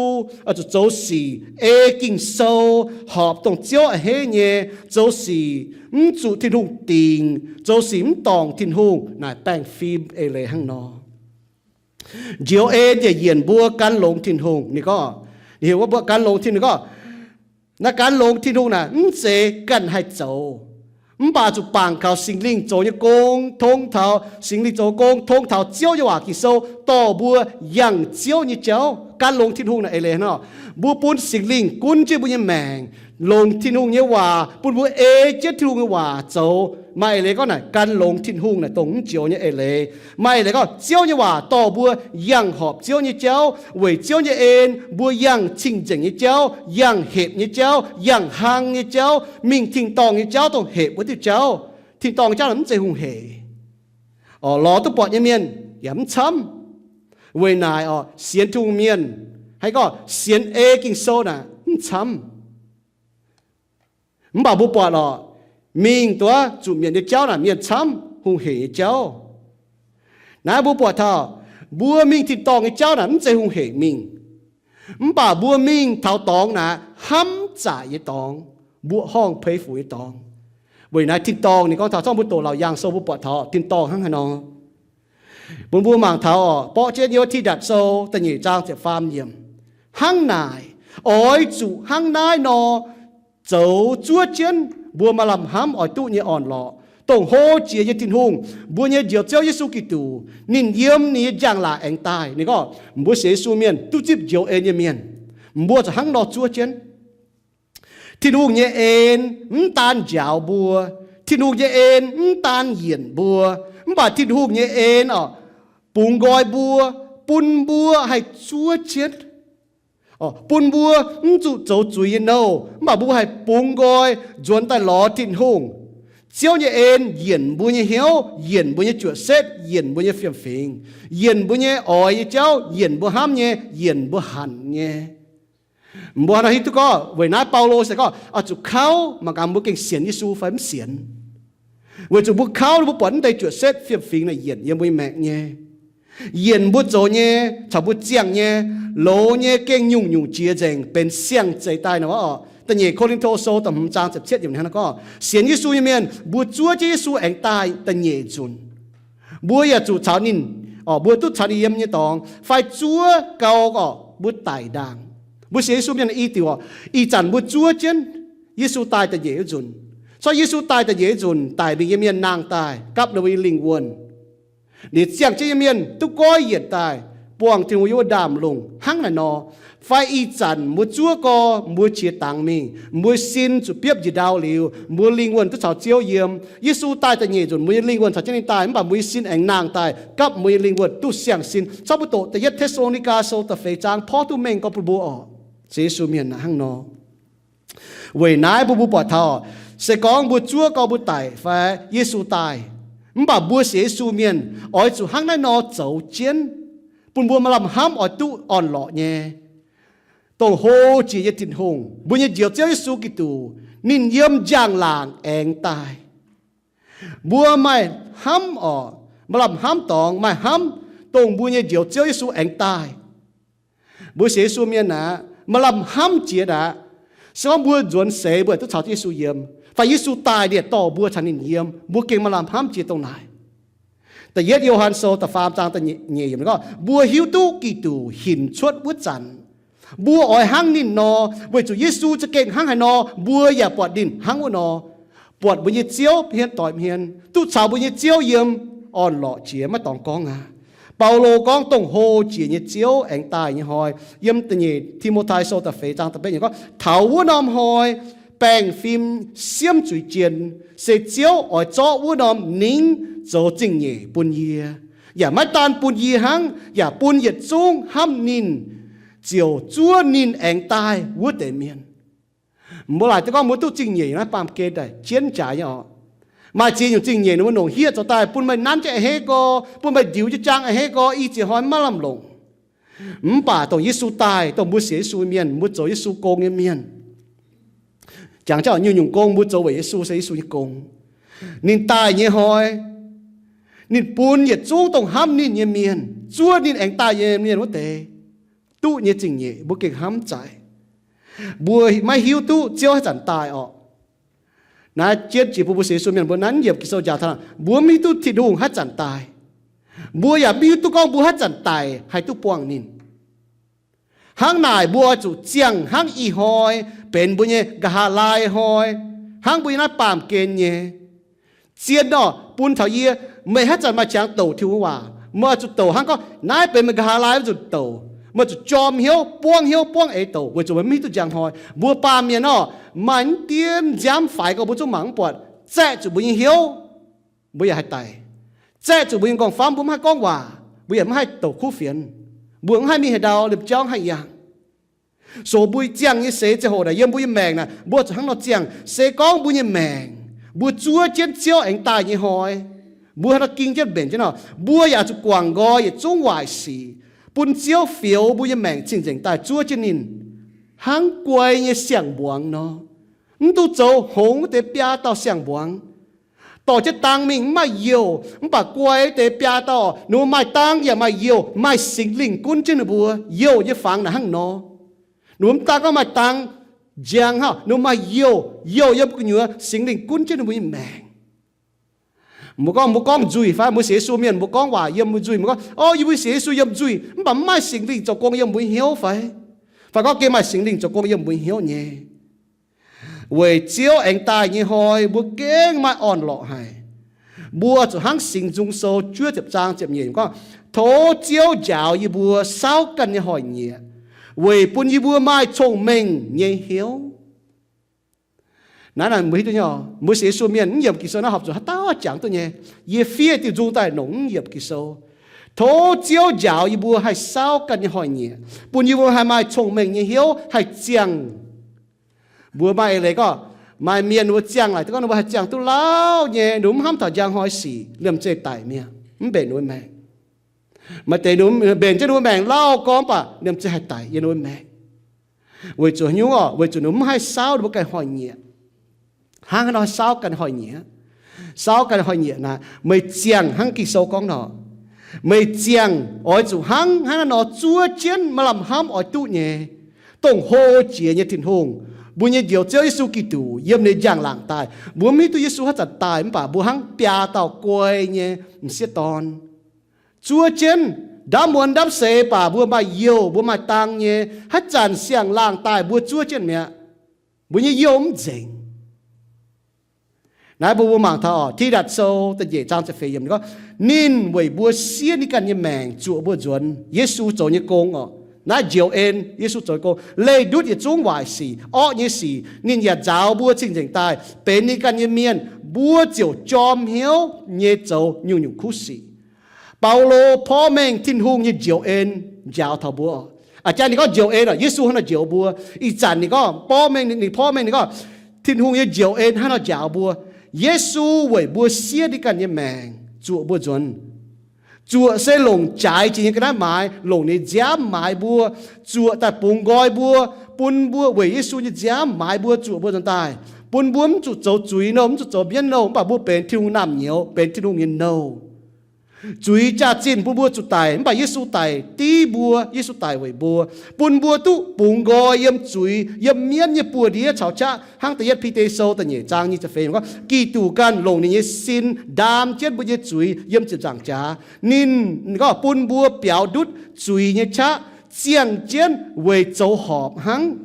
oix zuqc zoux sic ei Ging-Sou, horpc dongh Ziouv a'hneiv nyei, zoux sic mv zuqc Tin-Hungh dingc, zoux sic mv dorngc Tin-Hungh, naaic baengh fim eix leiz hnangv nor. Njoux en yaac yienc mbuo gan longx Tin-Hungh. Ninh gorngv, ninh heuc mbuo gan longx Tin-Hungh, ninh gorngv, naaiv gan longx Tin-Hungh naaic mv zeiz ganh haih zoux, mv baac zuqc bangc kaux Singx Lingh zoux nyei gong, tong taux Singx Lingh zoux gong, tong taux Ziouv nyei waac Ging-Sou dorh mbuo yangh Ziouv nyei jauv. Gan longx Tin-Hungh naaic eix leiz hnangv nor, mbuo bun Singx Lingh gunv jienv mbuo nyei maengc, longc Tin-Hungh nyei waac bun mbuo ei jienv Tin-Hungh nyei waac zoux. Maaih eix leiz gorngv naaic gan longx Tin-Hungh naaic dongh mv joux nyei eix leiz. Maaih eix leiz gorngv Ziouv nyei waac dorh mbuo yangh horpc Ziouv nyei jauv, weic Ziouv nyei en mbuo yangh cing-nzengc nyei jauv, yangh hepc nyei jauv, yangh hlang nyei jauv, mingh tin-dorngh nyei jauv dongh hepc wuov diuh jauv. Tin-dorngh nyei jauv naaic mv zeiz hungh heic. Oc, lorz duqv buatc nyei mienh yaac mv camv. Weic naaic oc, sienx Tin-Hungh mienh, haih gorngv sienx ei Ging-Sou naaic mv camv. Mv baac mbuo buatc oc, mingh duqv zuqc mietc nyei jauv naaic mienh camv hungh heic nyei jauv. Naaiv mbuo buatc taux, mbuo mingh tin-dorngh nyei jauv naaic mv zeiz hungh heic mingh. Mv baac mbuo mingh taux dorngx naaic hnamv zaaic nyei dorngx, mbuoqc horngh peix fuc nyei dorngx. Weic naaiv tin-dorngh ninh gorngv taux, zorqv mbuo doqc Laauc Yaangh Sou mbuo buatc taux tin-dorngh hnangv haaix nor. Bun mbuo mangc taux oc, borqv jienv yiem Tidatc Sou da'nyeic zaang ziepc faam yiemc. Hnangv naaic, oix zuqc hnangv naaiv nor zoux zuov jienv mbuo maaih lamh hnamv oix duqv nyei orn-lorqc, dongh hlo jiex nyei Tin-Hungh, mbuo nyei Njoux Ziouv Yesu Giduc. Ninh yiem ninh nyei njang-laangc aengx daaih. Ninh gorngv mbuo sienx Yesu mienh duqv zipv njoux en nyei mienh, mbuo zuqc hnangv nor zuov jienv. Tin-Hungh nyei en mv daan njaaux mbuo, Tin-Hungh nyei en mv daan yienc mbuo, mv baac Tin-Hungh nyei en oc, bungx nqoi mbuo, bun mbuo haih zuov jienv. Oc, bun mbuo mv zuqc zoux zuiz nyei nouh, mv baac mbuo haih bungx nqoi nzuonx daaih lorz Tin-Hungh. Ziouv nyei en yienc mbuo nyei hnyouv, yienc mbuo nyei juoqc setv, yienc mbuo nyei fiem-fingx, yienc mbuo nyei oix nyei jauv, yienc mbuo hnamv nyei, yienc mbuo hanc nyei. Mbuo hnangv nor hiuv duqv gorngv weic naaiv Baulo se gorngv oix zuqc kauv mangc gaax mbuo gengh sienx Yesu fai mv sienx. Weic zuqc mbuo kauv, mbuo buatc naaiv deix juoqc setv fiem-fingx naaic yienc yiem mbuo nyei maengc nyei, yienc mbuo zoux nyei, caux mbuo ziangh nyei, loz nyei gengh nyungc-nyungc jiex nzengc, benx siang-zeix daaih nor oc. Da'nyeic Ko^lin^to Sou da'hmz zaang ziepc cietv yiemc hnangv naaiv gorngv, sienx Yesu nyei mienh mbuo zuov jienv Yesu aengx daaih da'nyeic nzunc. Mbuo yaac zuqc caux ninh, oc, mbuo duqv caux ninh yiem nyei dorngx fai zuov gau oc, mbuo daic ndaangc. Mbuo sienx Yesu mienh i diuc oc, ih zanc mbuo zuov jienv Yesu daaih da'nyeic wuov nzunc. Corc Yesu daaih da'nyeic wuov nzunc daic mingh nyei mienh nangh daaih gapv ninh mbuo nyei lingh wuonh. Ninh ziangh jienv nyei mienh duqv goiv yienc daaih buangh Tin-Hungh yiem wuov ndaamv-lungh hnangv naaic nor. Fai ih zanc mbuo zuov gau, mbuo qiex dangx mingh, mbuo sin zuqc biopv njiec ndau liuz, mbuo lingh wuonh duqv caux Ziouv yiem. Yesu daaih da'nyeic nzunc, mbuo nyei lingh wuonh caux jienv ninh daaih, mv baac mbuo nyei sin aengx nangh daaih gapv mbuo nyei lingh wuonh duqv siang-sin. Corc mbuo doqc da'yietv Te^saa^lo^ni^gaa Sou da'feix zaang porv duqv mengh gorngv bun mbuo oc, sienx Yesu mienh hnangv nor. Weic naaiv mbuo, mbuo buatc taux, se gorngv mbuo zuov gau mbuo daic fai Yesu daaih, mv baac mbuo sienx Yesu mienh oix zuqc hnangv naaiv nor zoux jienv, bun mbuo maaih lamh hnamv oix duqv orn-lorqc nyei, dongh hlo jiex nyei Tin-Hungh, mbuo nyei Njoux Ziouv Yesu Giduc, ninh yiem njang-laangc aengx daaih. Mbuo maaih hnamv oc, maaih lamh hnamv dorngx, maaih hnamv dongh mbuo nyei Njoux Ziouv Yesu aengx daaih. Mbuo sienx Yesu mienh aqv, maaih lamh hnamv jiex aqv. Se gorngv mbuo nzuonx seix mbuo duqv caux Yesu yiem, fai Yesu daaih liuz dorh mbuo caux ninh yiem, mbuo gengh maaih lamh hnamv jiex dongh naaic. Da'yietv Yo^han Sou da'faam zaang da'nyeic yiemc gorngv, mbuo hiuv duqv Giduc hinc cuotv wuov zanc, mbuo oix hnangv ninh nor, weic zuqc Yesu za'gengh hnangv haaix nor, mbuo yaac buatc ninh hnangv wuov nor. Buatc mbuo nyei Ziouv hmien doix hmien, duqv caux mbuo nyei Ziouv yiem, orn-lorqc jiex maiv dorngx gorngv aqv. Baulo gorngv dongh hlo jiex nyei Ziouv aengx daaih nyei hnoi, yiem da'nyeic Ti^mo^tai Sou da'feix zaang da'betv yiemc gorngv, taux wuov norm hnoi baeng-fim siemv zuiz jien, se Ziouv oix zorqv wuov norm ningv zoux zingh nyeic bun yie, yaac maiv daan bun yie hnangv, yaac bun yietc zungv hnamv ninh ziouc zuov ninh aengx daaih wuov deix mienh. Mbuo laaic duqv gorngv mbuo duqv zingh nyeic naaiv baamh gen daaih jienv jaax nyei oc. Maaih ziex nyungc zingh nyeic ninh mbuo nongc hiev zoux daaih bun meih nanv jienv a'hneiv gorx, bun meih ndiux jienv jaang a'hneiv gorx, i ziex hnoi maiv lamh longc. Mv baac dongh Yesu daaih, dongh mbuo sienx Yesu mienh, mbuo zoux Yesu gong nyei mienh, jangx jienv nyungc-nyungc gong mbuo zoux weic Yesu se Yesu nyei gong. Ninh daaih nyei hnoi, ninh bun yietc zungv dongh hnamv ninh nyei mienh, zuov ninh aengx daaih nyei mienh wuov deix, duqv nyei zingh nyeic mbuo gengh hnamv zaic. Mbuo maiv hiuv duqv Ziouv haaix zanc daaih orqc. Naaiv jienv jiex bun mbuo sienx Yesu mienh mbuo nanv yiemc Ging-Sou njaaux taux, mbuo mv hiuv duqv Tin-Hungh haaix zanc daaih. Mbuo yaac mv hiuv duqv gorngv mbuo haaix zanc daic haih duqv buangh ninh. Hnangv naaic mbuo oix zuqc ziangh hnangv ih hnoi benx mbuo nyei nqa'haav laai hnoi, hnangv mbuo nyei naaiv baamh gen nyei. Zien orqc, bun taux yie, meih haaix zanc maaih qangx douc Tin-Hungh waac, meih oix zuqc douc hnangv gorngv naaiv benx meih nqa'haav laai wuov nzunc douc. Meih zuqc jorm hnyouv, buangv hnyouv, buangv eix douc, weic zuqc meih mv hiuv duqv njang hnoi. Mbuo baamh mienh orqc, maaih mv dien nziaamv faix gorngv mbuo zungv mangc mv buatc, zaeqv zuqc mbuo nyei hnyouv, mbuo yaac haih daic. Zaeqv zuqc mbuo nyei nqorngv-famv, mbuo mv haih gorngv waac, mbuo yaac mv haih douc kuv fienx, mbuo mv haih mingh haaix ndau, liemh jauv haih yangh. So mbuo ziangh nyei seix ziangh hoc naaic, yiem mbuo nyei maengc naaic, mbuo zuqc hnangv nor ziangh. Se gorngv mbuo nyei maengc Mbuo zuov jienv Ziouv aengx daaih nyei hnoi, mbuo haaix nor ging jienv mbenc jienv nor, mbuo yaac zuqc guangc nqoi yietc zungv waaic sic, bun Ziouv fioux mbuo nyei maengc cing-nzengc daaih zuov jienv ninh, hnangv guai nyei siang-mbuangz nor. Mv duqv zoux hngongx deix biaa dauh siang-mbuangz, dorh jienv dang mingh mv maaih youh, mv baac guai deix biaa dauh ninh mbuo maaih dang yaac maaih youh, maaih Singx Lingh gunv jienv ninh mbuo. Youh nyei fangx naaic hnangv nor. Ninh mbuo mv daan gorngv maaih dang, njang hnangv, ninh mbuo maaih youh, youh yiem gu'nyuoz Singx Lingh gunv jienv ninh mbuo nyei maengc. Mbuo gorngv, mbuo gorngv nzuih fai? Mbuo sienx Yesu mienh mbuo gorngv waac yiem mbuo nzuih, mbuo gorngv, o, yie mbuo sienx Yesu yiem nzuih, mv baac mv maaih Singx Lingh zoux gong yiem mbuo nyei hnyouv fai? Fai gorngv gengh maaih Singx Lingh zoux gong yiem mbuo nyei hnyouv nyei. Weic Ziouv aengx daaih nyei hnoi mbuo gengh maaih orn-lorqc haic. Mbuo zuqc hnangv Singx Nzung Sou juov ziepc zaang ziepc nyeic gorngv, tov Ziouv njaaux yie mbuo saauv ganh nyei hnoi-nyieqc, weic bun yie mbuo maaih cong-mengh nyei hnyouv. Naaiv, naaiv mbuo hiuv duqv nyei, mbuo sienx Yesu mienh mv yiemc Ging-Sou naaiv horpc zuqc haaix dauh jangx duqv nyei. Yie fiev diuh nzung daaih longc mv yiemc Ging-Sou. Tov Ziouv njaaux yie mbuo haih saauv ganh nyei hnoi-nyieqc, bun yie mbuo haih maaih cong-mengh nyei hnyouv haih ziangh. Mbuo maaih eix leiz gorngv, maaih mienh ninh mbuo ziangh laaic, gorngv ninh mbuo haih ziangh duqv lauh nyei, ninh mbuo mv hnamv taux njang hnoi sic, liemh zeih daic mi'aqv, mv mbenc ninh mbuo maengc. Maaih deix ninh mbenc jienv ninh mbuo maengc lauh gorngv mv baac liemh zeih haih daic yiem ninh mbuo maengc. Weic zuqc haaix nyungc orqc? Weic zuqc ninh mbuo mv haih saauv ninh mbuo ganh hnoi-nyieqc. Hnangv haaix nor haih saauv ganh hnoi-nyieqc? Saauv ganh hnoi-nyieqc naaic, meih ziangh hnangv Ging-Sou gorngv nor. Meih ziangh oix zuqc hnangv, hnangv naaiv nor zuov jienv maaih lamh hnamv oix duqv nyei, dongh hlo jiex nyei Tin-Hungh, mbuo nyei Njoux Ziouv Yesu Giduc yiem ninh njang-laangc daaih. Mbuo mv hiuv duqv Yesu haaix zanc daaih mv baac mbuo hnangv biaa dauh guai nyei m'sieqv dorn, zuov jienv, ndaamv muonz ndaamv seix baac mbuo maaih youh, mbuo maaih dang nyei. Haaix zanc siang-laangh daaih mbuo zuov jienv mi'aqv. Mbuo nyei youh mv nzengc. Naaiv mbuo, mbuo mangc taux orqc, Tidatc Sou da'nyeic zaang ziepc feix yiemc ninh gorngv, ninh weic mbuo siev ninh ganh nyei maengc zuoqc mbuo nzuonx. Yesu zoux nyei gong orqc, naaiv njoux en, Yesu zoux nyei gong, leih ndutv yietc zungv waaic sic, orqv nyei sic. Ninh yaac nzaaux mbuo cing-nzengc daaih benx ninh ganh nyei mienh, mbuo ziouc jorm hnyouv nyei zoux nyungc-nyungc kuv sic. Baulo porv mengh Tin-Hungh nyei njoux en njaaux taux mbuo. A'jang ninh gorngv njoux en orqc, Yesu hnangv nor njoux mbuo. Ih zanc ninh gorngv porv mengh, ninh porv mengh ninh gorngv Tin-Hungh nyei njoux en hnangv nor njaaux mbuo. Yesu weic mbuo siev ninh ganh nyei maengc zuoqc mbuo nzuonx. Zuoqc se longc jaaix jiex nyei ga'naaiv maaiz, longc ninh nziaamv maaiz mbuo, zuoqc daaih bungx nqoi mbuo, bun mbuo weic Yesu nyei nziaamv maaiz mbuo, zuoqc mbuo nzuonx daaih, bun mbuo mv zuqc zoux zuiz nouh, mv zuqc zoux mienv nouh, mv baac mbuo benx Tin-Hungh naamh nyouz, benx Tin-Hungh nyei nouh. Zuiz jaax-zinh bun mbuo zuqc daic, mv baac Yesu daic div mbuo, Yesu daic weic mbuo, bun mbuo duqv bungx nqoi yiem zuiz, yiem mienv nyei buoz-ndiev caux qaqv. Hnangv da'yietv Bide Sou da'nyeic zaang nyic ziepc feix gorngv, Giduc ganh longc ninh nyei sin ndaam jienv mbuo nyei zuiz yiem ziepc nzaangc jaax. Ninh, ninh gorngv bun mbuo biaux ndutv zuiz nyei qaqv, ziangh jienv weic zoux horpc hnangv.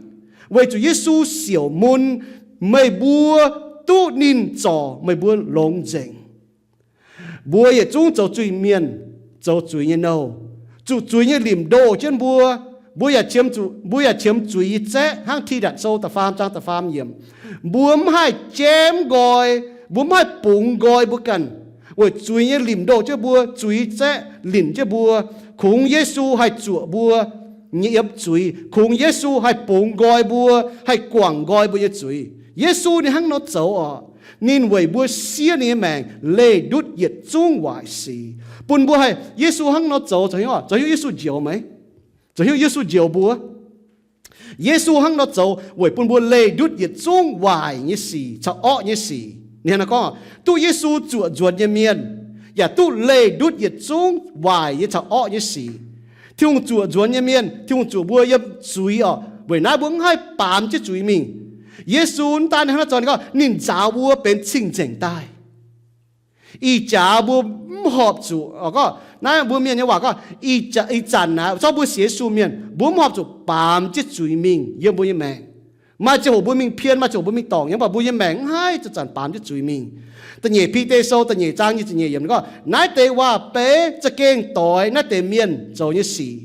Weic zuqc Yesu siouc mun, meih mbuo duqv ninh zorc meih mbuo longx nzengc. Mbuo yietc zungv zoux zuiz-mienh, zoux zuiz nyei nouh, zuqc zuiz nyei limc ndoh jienv mbuo. Mbuo yaac qiemx zuqc, mbuo yaac qiemx zuiz nyei zaeqv hnangv Tidatc Sou da'faam zaang da'faam yiemc. Mbuo mv haih jamv nqoi, mbuo mv haih bungx nqoi mbuo ganh, weic zuiz nyei limc ndoh jienv mbuo, zuiz zaeqv linc jienv mbuo. Kungx Yesu haih zuoqc mbuo nyei yiem zuiz. Kungx Yesu haih bungx nqoi mbuo, haih guangc nqoi mbuo nyei zuiz. Yesu ninh hnangv nor zoux orqc. Ninh weic mbuo siev ninh nyei maengc leih ndutv yietc zungv waaic sic, bun mbuo haih, Yesu hnangv nor zoux zoux hnyouv, zoux hnyouv Yesu njoux meih, zoux hnyouv Yesu njoux mbuo. Yesu hnangv nor zoux weic bun mbuo leih ndutv yietc zungv waaic nyei sic caux orqv nyei sic. Ninh hnangv nor gorngv, duqv Yesu zuoqc nzuonx nyei mienh yaac duqv leih ndutv yietc zungv waaic nyei caux orqv nyei sic. Tin-Hungh zuoqc nzuonx nyei mienh, Tin-Hungh zuoqc mbuo yiem zuiz orqc. Weic naaiv mbuo mv haih baamz jienv zuiz mingh. Yesu mv daan hnangv naaiv zoux, ninh gorngv ninh nzaaux mbuo benx cing-nzengc daaih. Ih jaax mbuo mv horpc zuqc, gorngv naaiv mbuo mienh nyei waac gorngv, ih zanc naaiv zorqv mbuo sienx Yesu mienh, mbuo mv horpc zuqc baamz jienv zuiz mingh yiem mbuo nyei maengc. Maaih ziangh hoc mbuo mingh pien, maaih ziangh hoc mbuo mingh dorngc, yiem mv baac mbuo nyei maengc mv haih zanc-zanc baamz jienv zuiz mingh. Da'nyeic Bide Sou da'nyeic zaang nyic ziepc nyeic yiemc gorngv, naaiv deix waac-beiv za'gengh doix naaiv deix mienh zoux nyei sic.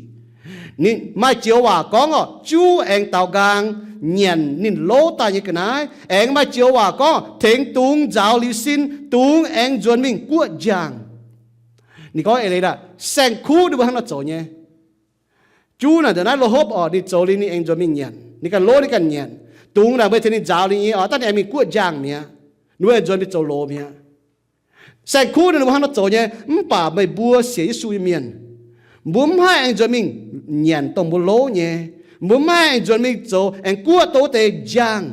Maaih joux waac gorngv orqc, juv aengx daaux nqaang nyanc ninh louv daaih nyei ga'naaiv. Aengx maaih joux waac gorngv, tengx dungz nzaaux liuz sin, dungz aengx nzuonx mingh guoqv njang. Ninh gorngv eix leiz aac, saeng-kuv ninh mbuo hnangv nor zoux nyei. Juv naaic nzengc naaiv lo hopv orqc, ninh zoux liuz ninh aengx nzuonx mingh nyanc, ninh ganh louv ninh ganh nyanc. Dungz naaic mbuo tengx ninh nzaaux liuz nyei orqc, daaih ninh aengx mingh guoqv njang mi'aqv. Ninh mbuo aengx nzuonx mingh zoux loz mi'aqv. Saeng-kuv ninh mbuo hnangv nor zoux nyei, mv baac meih mbuo sienx Yesu nyei mienh, mbuo mv haih aengx nzuonx mingh nyanc dongh mbuo louv nyei. Mbuo mv haih aengx nzuonx mingh zoux aengx guoqv dongh wuov deix njang.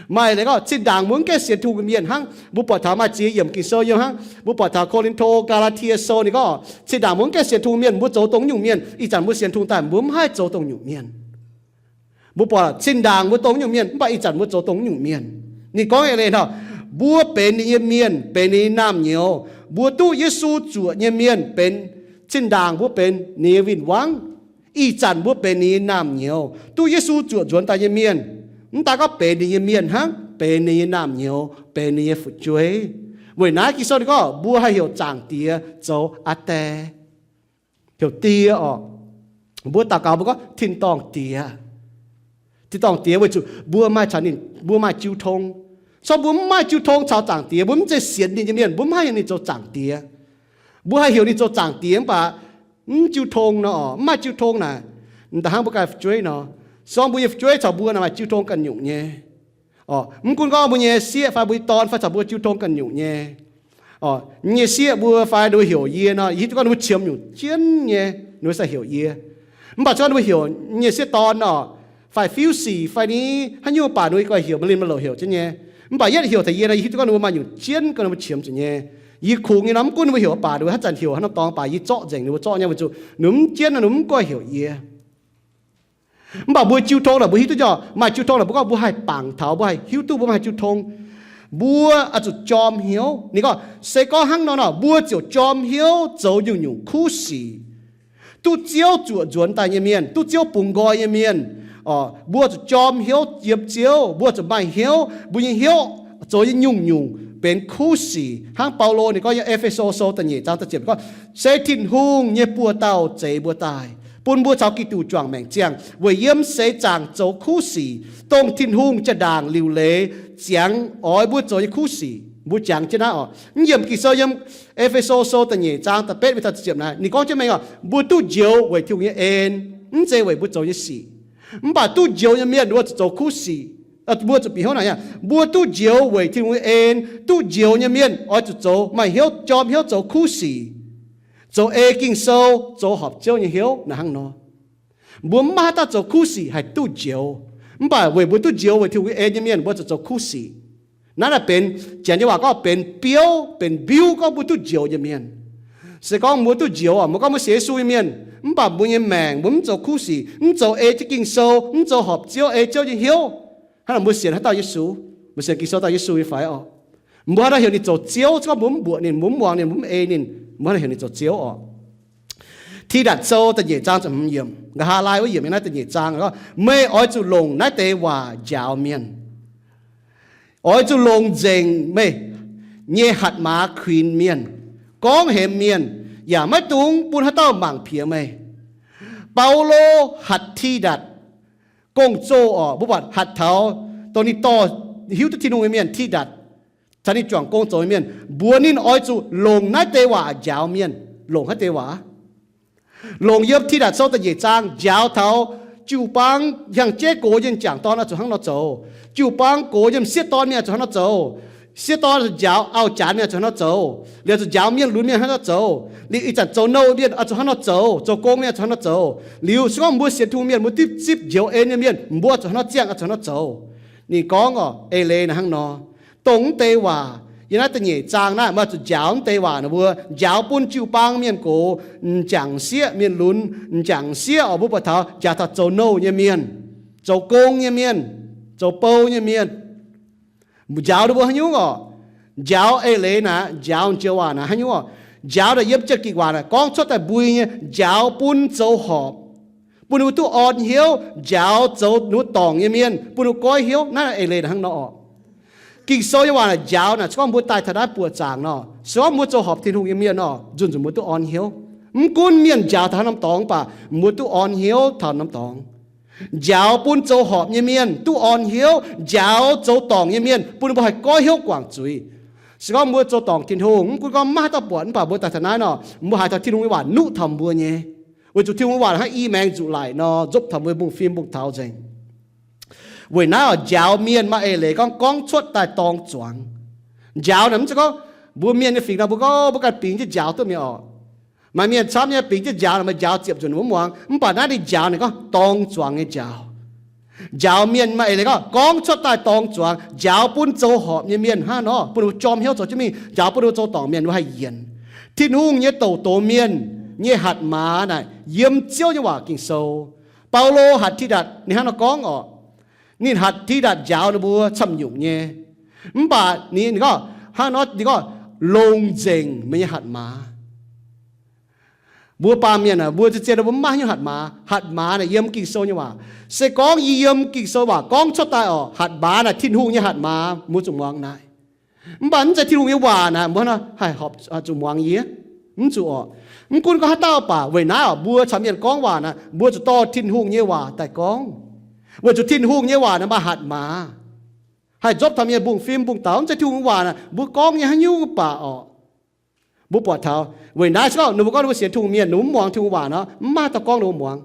Maaih leiz gorngv zinh ndaangc mbuo mv gaengh sienx Tin-Hungh nyei mienh hnangv. Mbuo buatc taux maaih ziex yiemc Ging-Sou yiem hnangv. Mbuo buatc taux Ko^lin^to, Gaa^laa^tie Sou ninh gorngv, zinh ndaangc mbuo mv gaengh sienx Tin-Hungh mienh, mbuo zoux dongh nyungc mienh. Ih zanc mbuo sienx Tin-Hungh daaih, mbuo mv haih zoux dongh nyungc mienh. Mbuo buatc zinh ndaangc mbuo dongh nyungc mienh, mv baac ih zanc mbuo zoux dongh nyungc mienh. Ninh gorngv eix leiz nor, mbuo benx ninh nyei mienh, benx ninh nyei naamh nyouz. Mbuo duqv Yesu zuoqc nyei mienh benx, zinh ndaangc mbuo benx ninh nyei win-wangv. Ih zanc mbuo benx ninh nyei naamh nyouz, duqv Yesu zuoqc nzuonx daaih nyei mienh. Mv daan gorngv benx ninh nyei mienh hnangv, benx ninh nyei naamh nyouz, benx ninh nyei fu'jueiv. Weic naaiv Ging-Sou ninh gorngv mbuo haih heuc Zaangc Diex zoux Aa Die. Heuc Die orqc. Mbuo daux gaux mbuo gorngv Tin-dorngh Diex. Tin-dorngh Diex weic zuqc mbuo maaih caux ninh, mbuo maaih jiu tong. Corc mbuo mv maaih jiu tong caux Zaangc Diex, mbuo mv zeiz sienx ninh nyei mienh, mbuo mv haih heuc ninh zoux Zaangc Diex. Mbuo haih heuc ninh zoux Zaangc Diex mv baac mv jiu tong nor orqc, mv maaih jiu tong naaic, m'daaih hnangv mbuo ganh fu'jueiv nor. Corc mbuo nyei fu'jueiv caux mbuo naaic maaih jiu tong ganh nyungc nyei. Orqc, mv gunv gorngv mbuo nyei sieqv fai mbuo nyei dorn fai caux mbuo jiu tong ganh nyungc nyei. Orqc, yie nyei sieqv mbuo fai ninh mbuo heuc yie nor, yie hiuv duqv gorngv ninh mbuo qiemx nyungc jienv nyei, ninh mbuo sai heuc yie. Mv baac se gorngv ninh mbuo heuc yie nyei sieqv dorn orqc, fai Fiuv Sic fai ni haaix nyungc baac ninh mbuo ganh heuc, maaih linh maaih louc heuc jienv nyei. Mv baac yietv heuc taux yie nor, yie hiuv duqv gorngv ninh mbuo maaih nyungc jienv gorngv ninh mbuo qiemx zuqc nyei. Yie kungx nyei nor, mv gunv ninh mbuo heuc mv baac ninh mbuo haaix zanc heuc haaix norm dorngx baac yie zorqv nzengc ninh mbuo zorqv nyei, weic zuqc ninh mv jienv nor ninh mv gorngv heuc yie. Mv baac mbuo jiu tong naaic mbuo hiuv duqv nyei, maaih jiu tong naaic mbuo gorngv mbuo haih bangc taux, mbuo haih hiuv duqv mbuo mv haih jiu tong. Mbuo oix zuqc jorm hnyouv. Ninh gorngv se gorngv hnangv nor nor, mbuo ziouc jorm hnyouv zoux nyungc-nyungc kuv sic. Duqv Ziouv zuoqc nzuonx daaih nyei mienh, duqv Ziouv bungx nqoi nyei mienh, mbuo zuqc jorm hnyouv yiem Ziouv, mbuo zuqc maaih hnyouv, mbuo nyei hnyouv zoux nyei nyungc-nyungc benx kuv sic. Hnangv Baulo ninh gorngv yiem E^fe^so Sou da'nyeic zaang da'ziepc gorngv, se Tin-Hungh nyei buoz-dauh zeix mbuo daaih, bun mbuo caux Giduc juangc maengc ziangh, weic yiem seix zaangc zoux kuv sic, dongh Tin-Hungh jaa-ndaangc liuc leiz ziangx oix mbuo zoux nyei kuv sic. Mbuo jangx jienv naaiv oc. Mv yiemc Ging-Sou yiem E^fe^so Sou da'nyeic zaang da'betv mingh taux da'ziepc naaiv, ninh gorngv jienv mengh oc, mbuo duqv njoux weic Tin-Hungh nyei en, mv zeiz weic mbuo zoux nyei sic. Mv baac duqv njoux nyei mienh mbuo zuqc zoux kuv sic. Mbuo zuqc bieqc hnyouv naaic, mbuo duqv njoux weic Tin-Hungh nyei en, duqv njoux nyei mienh oix zuqc zoux, maaih hnyouv jorm hnyouv zoux kuv sic, zoux ei Ging-Sou, zoux horpc Ziouv nyei hnyouv naaic hnangv nor. Mbuo mv maaih haaix dauh zoux kuv sic haih duqv njoux. Mv baac weic mbuo duqv njoux weic Tin-Hungh nyei en nyei mienh, mbuo zuqc zoux kuv sic. Naaiv naaic benx, Janx nyei waac gorngv benx biouv, benx mbiuv gorngv mbuo duqv njoux nyei mienh. Se gorngv mbuo duqv njoux oc, mbuo gorngv mbuo sienx Yesu nyei mienh, mv baac mbuo nyei maengc mbuo mv zoux kuv sic, mv zoux ei jienv Ging-Sou, mv zoux horpc Ziouv, ei Ziouv nyei hnyouv. Hnangv naaic mbuo sienx haaix dauh Yesu? Mbuo sienx Ging-Sou dauh Yesu nyei fai oc? Mbuo haaix nor heuc ninh zoux Ziouv? Se gorngv mbuo mv mbuoqc ninh, mbuo mv muangx ninh, mbuo mv ei ninh, mbuo haaix nor heuc ninh zoux Ziouv oc? Tidatc Sou da'nyeic zaang ziepc hmz yiemc, nqa'haav laai wuov yiemc yiem naaiv da'nyeic zaang, meih oix zuqc longc naaiv deix waac njaaux mienh. Oix zuqc longc nzengc meih nyei hatc maaz kuinx mienh, gorngv hemx mienh, yaac maiv dungx bun haaix dauh mangc piex meih. Baulo hatc Tidatc gong-zoh oc, mbuo buatc hatc taux dongh ninh dorh hiuv duqv Tin-Hungh nyei mienh, Tidatc, caux ninh juangc gong zoux nyei mienh, mbuox ninh oix zuqc longc naaiv deix waac njaaux mienh. Longc haaix deix waac? Longc yiem Tidatc Sou da'nyeic zaang njaaux taux jiu-baang hnyangx-jeiv gox nyei m'jangc dorn oix zuqc hnangv nor zoux. Jiu-baang gox nyei m'sieqv dorn mienh oix zuqc hnangv nor zoux. Sieqv dorn njaaux auv-janx mienh oix zuqc hnangv nor zoux. Liuz zuqc njaaux mienh lunx mienh hnangv nor zoux. Liuz ih zanc zoux nouh mienh oix zuqc hnangv nor zoux. Zoux gong mienh oix zuqc hnangv nor zoux. Liuz se gorngv mbuo sienx Tin-Hungh mienh, mbuo zipv, zipv njoux en nyei mienh, mbuo oix zuqc hnangv nor ziangh, oix zuqc hnangv nor zoux. Ninh gorngv oc, eix leiz naaic hnangv nor. Dongh mv deix waac yiem naaiv da'nyeic zaang naaiv, meih zuqc njaaux mv deix waac naaic, mbuo njaaux bun jiu-baang mienh gox, m'jangc sieqv mienh lunx, m'jangc sieqv oc, mbuo buatc taux njaaux taux zoux nouh nyei mienh, zoux gong nyei mienh, zoux bou nyei mienh. Njaaux ninh mbuo haaix nyungc oc? Njaaux eix leiz naaic, njaaux joux waac naaic haaix nyungc oc? Njaaux naaic yiem Janx-Gikc waac naaic gorngv cuotv daaih mbui nyei, njaaux bun zoux horpc, bun ninh mbuo duqv orn hnyouv, njaaux zoux ninh mbuo dorngc nyei mienh, bun ninh mbuo goiv hnyouv. Naaiv eix leiz naaic hnangv nor oc. Ging-Sou nyei waac naaic njaaux naaic, se gorngv mbuo daaih taux naaiv buoqc zaangc nor, se gorngv mbuo zoux horpc Tin-Hungh nyei mienh nor, nzunc nzunc mbuo duqv orn hnyouv. Mv gunv mienh njaaux taux haaix norm dorngx baac, mbuo duqv orn hnyouv taux norm dorngx. Njaaux bun zoux horpc nyei mienh duqv orn hnyouv, njaaux zoux dorngc nyei mienh bun ninh mbuo haih goiv hnyouv guangc zuiz. Se gorngv mbuo zoux dorngc Tin-Hungh, mv gunv gorngv maiv haaix dauh buatc, mv baac mbuo daaih taux naaiv nor, mbuo haiz taux Tin-Hungh nyei waac nuqv taux mbuo nyei, weic zuqc Tin-Hungh nyei waac hnangv i maengx nzuqc laic nor, nzopv taux mbuo nyei mbungv-fim mbungv taux nzengc. Weic naaiv oc, njaaux mienh maaih eix leiz gorngv, gorngv cuotv daaih dorng zuangx. Njaaux naaic mv zeiz gorngv mbuo mienh nyei fingx nor mbuo gorngv mbuo ganh bingx jienv njaaux duqv mi'aqv oc. Maaih mienh camv nyei bingx jienv njaaux naaic, maaih njaaux ziepc nzuonc ninh mbuo mv muangx. Mv baac naaiv ninh njaaux naaic gorngv dorng zuangx nyei njaaux. Njaaux mienh maaih eix leiz gorngv, gorngv cuotv daaih dorng zuangx, njaaux bun zoux horpc nyei mienh hnangv nor, bun ninh mbuo jorm hnyouv zoux jienv mingh, njaaux bun ninh mbuo zoux dorngc mienh ninh mbuo haih yienc. Tin-Hungh nyei douc doz mienh nyei hatc maaz naaic yiem Ziouv nyei waac Ging-Sou. Baulo hatc Tidatc ninh hnangv nor gorngv oc. Ninh hatc Tidatc njaaux ninh mbuo camv nyungc nyei. Mv baac ninh, ninh gorngv hnangv nor, ninh gorngv, longc nzengc meih nyei hatc maaz. Mbuo baamh mienh aah, mbuo zien-zien mbuo mv maaih haaix nyungc hatc maaz. Hatc maaz naaic yiem Ging-Sou nyei waac. Se gorngv yie yiem Ging-Sou waac gorngv cuotv daaih oc, hatc maaz naaic Tin-Hungh nyei hatc maaz, mbuo zuqc muangx naaic. Mv baac mv zeiz Tin-Hungh nyei waac naaic mbuo haih zuqc muangx yie, mv zuqc oc. Mv gunv gorngv haaix dauh baac weic naaiv oc, mbuo caux mienh gorngv waac naaic mbuo zuqc dorh Tin-Hungh nyei waac daaih gorngv, weic zuqc Tin-Hungh nyei waac naaic maaih hatc maaz. Haih nzopv taux mienh mbungv fim mbungv daux. Mv zeiz Tin-Hungh nyei waac naaic mbuo gorngv nyei haaix nyungc baac oc, mbuo buatc taux weic naaiv se gorngv ninh mbuo gorngv ninh mbuo sienx Tin-Hungh mienh, ninh mbuo mv muangx Tin-Hungh waac nor, mv maaih dauh gorngv ninh mbuo muangx.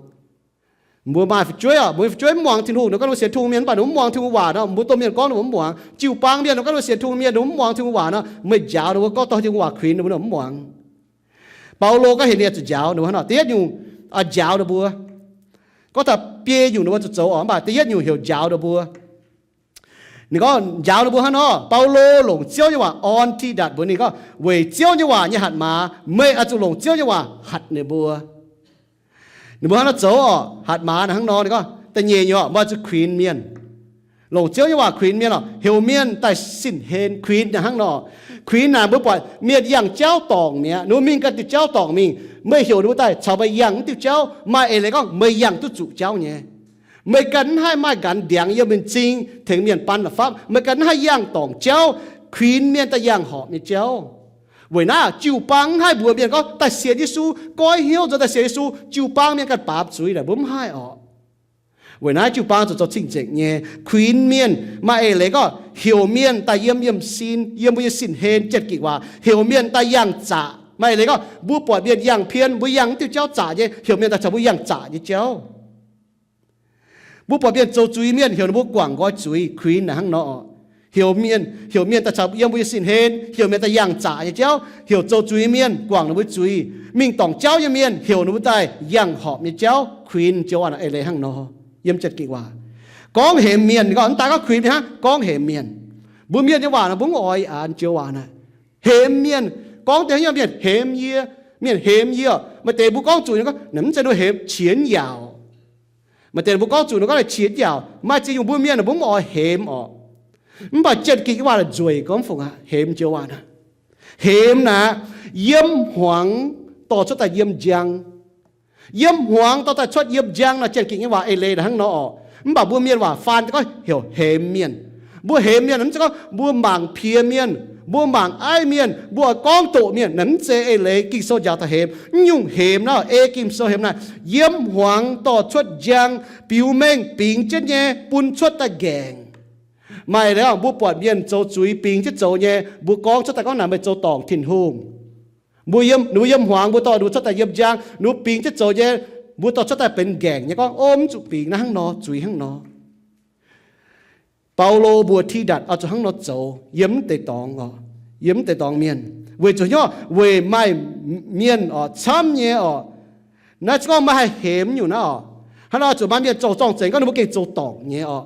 Mbuo maaih fu'jueiv oc, mbuo nyei fu'jueiv mv muangx Tin-Hungh, ninh gorngv ninh mbuo sienx Tin-Hungh mienh, mv baac ninh mv muangx Tin-Hungh waac nor, mbuo domh mienh gorngv ninh mbuo mv muangx. Jiu-baang mienh ninh gorngv ninh mbuo sienx Tin-Hungh mienh, ninh mbuo mv muangx Tin-Hungh waac nor, meih njaaux ninh mbuo, gorngv dorh Tin-Hungh waac kuinx ninh mbuo, ninh mbuo mv muangx. Baulo gorngv heuc ninh zuqc njaaux ninh mbuo hnangv nor. Da'yietv nyungc, njaaux ninh mbuo. Gorngv taux biei nyungc ninh mbuo zuqc zoux oc, mv baac da'yietv nyungc heuc njaaux ninh mbuo. Ninh gorngv njaaux ninh mbuo hnangv nor, Baulo longc Ziouv nyei waac orn Tidatc mbuox ninh gorngv, weic Ziouv nyei waac nyei hatc maaz, meih oix zuqc longc Ziouv nyei waac hatc ninh mbuo. Ninh mbuo hnangv nor zoux oc, hatc maaz naaic hnangv nor. Ninh gorngv da'nyeic nyungc oc, meih oix zuqc kuinx mienh. Longc Ziouv nyei waac kuinx mienh oc, heuc mienh daaih sin hlen. Kuinx naaic hnangv nor. Kuinx naaic mbuo buatc mienh yangh jauv dorngc mi'aqv, ninh mbuo mingh ganh diuh jauv dorngc mingh. Meih heuc ninh mbuo daaih caux meih yangh wuov diuh jauv, maaih eix leiz gorngv meih yangh duqv zuqc jauv nyei. Meih ganh mv haih maaih nqanx ndiangx yiem mienh m'zing tengx mienh ban la'fapv. Meih ganh mv haih yangh dorngc jauv, kuinx mienh daaih yangh horpc nyei jauv. Weic naaiv jiu-baang mv haih mbuox mienh gorngv daaih sienx Yesu, goiv hnyouv nzuonx daaih sienx Yesu, jiu-baang mienh ganh baamz zuiz naaic, mbuo mv haih oc. Weic naaiv jiu-baang zuqc zoux cing-nzengc nyei, kuinx mienh. Maaih eix leiz gorngv heuc mienh daaih yiem yiemh sin, yiem mbuo nyei sin hlen, janx-gikc waac, heuc mienh daaih yangh zaqc. Maaih eix leiz gorngv mbuo buatc mienh yangh pien, mbuo yangh wuov diuh jauv zaqc nyei, heuc mienh daaih caux mbuo yangh zaqc nyei jauv. Mbuo buatc mienh zoux zuiz mienh, heuc ninh mbuo guangc nqoi zuiz, kuinx naaic hnangv nor oc. Heuc mienh, heuc mienh daaih caux yiem mbuo nyei sin hlen, heuc mienh daaih yangh zaqc nyei jauv, heuc zoux zuiz mienh guangc ninh mbuo zuiz, mingh dorngc jauv nyei mienh heuc ninh mbuo daaih yangh horpc nyei jauv, kuinx joux waac naaic eix leiz hnangv nor. Yiem janx-gikc waac gorngv hemx mienh, ninh gorngv mv daaih gorngv kuinx mienh hnangv, gorngv hemx mienh. Mbuo mienh nyei waac naaic mbuo mv oix ih zanc joux waac naaic. Hemx mienh, gorngv deix haaix nyungc mienh hemx yie, mienh hemx yie oc. Maaih deix mbuo gorngv zuqc ninh gorngv naaic mv zeiz ninh hemx, qiex yaauc. Maaih deix mbuo gorngv zuqc ninh gorngv naaic qiex yaauc. Maaih ziex nyungc mbuo mienh naaic mbuo mv oix hemx oc. Mv baac janx-gikc nyei waac naaic nzueic gorngv fungc aqv, hemx joux waac naaic. Hemx naaic, yiem hmuangx dorh cuotv daaih yiem njang. Yiem hmuangx dorh daaih cuotv yiem njang naaic, janx-gikc nyei waac eix leiz naaic hnangv nor oc. Mv baac mbuo mienh waac faan gorngv heuc hemx mienh. Mbuo hemx mienh mv zeiz gorngv mbuo mangc piex mienh, mbuo mangc aiv mienh, mbuo oix gorngv doqc mienh, naaic mv zeiz eix leiz Ging-Sou njaaux taux hemx. Mv nyungc hemx naaiv, ei Ging-Sou hemx naaic, yiem hmuangx dorh cuotv njang, biux mengh bingx jienv nyei, bun cuotv daaih nqaengc. Maaih leiz mbuo buatc mienh zoux zuiz bingx jienv zoux nyei, mbuo gorngv cuotv daaih gorngv naaic meih zoux dorngc Tin-Hungh. Mbuo yiem, ninh mbuo yiem hmuangx, mbuo dorh ninh mbuo cuotv daaih yiem njang, ninh mbuo bingx jienv zoux nyei, mbuo dorh cuotv daaih benx nqaengc nyei gorngv, o, mv zuqc bingx naaiv hnangv nor, zuiz hnangv nor. Baulo mbuox Tidatc oix zuqc hnangv nor zoux yiem mv deix dorngx oc, yiem mv deix dorngx mienh. Weic zuqc hnyouv weic maaih mienh oc, camv nyei oc. Naaiv se gorngv meih haih hemx nyungc naaiv oc. Hnangv nor zuqc maaih mienh zoux zorng-zengx gorngv ninh mbuo gengh zoux dorngc nyei oc.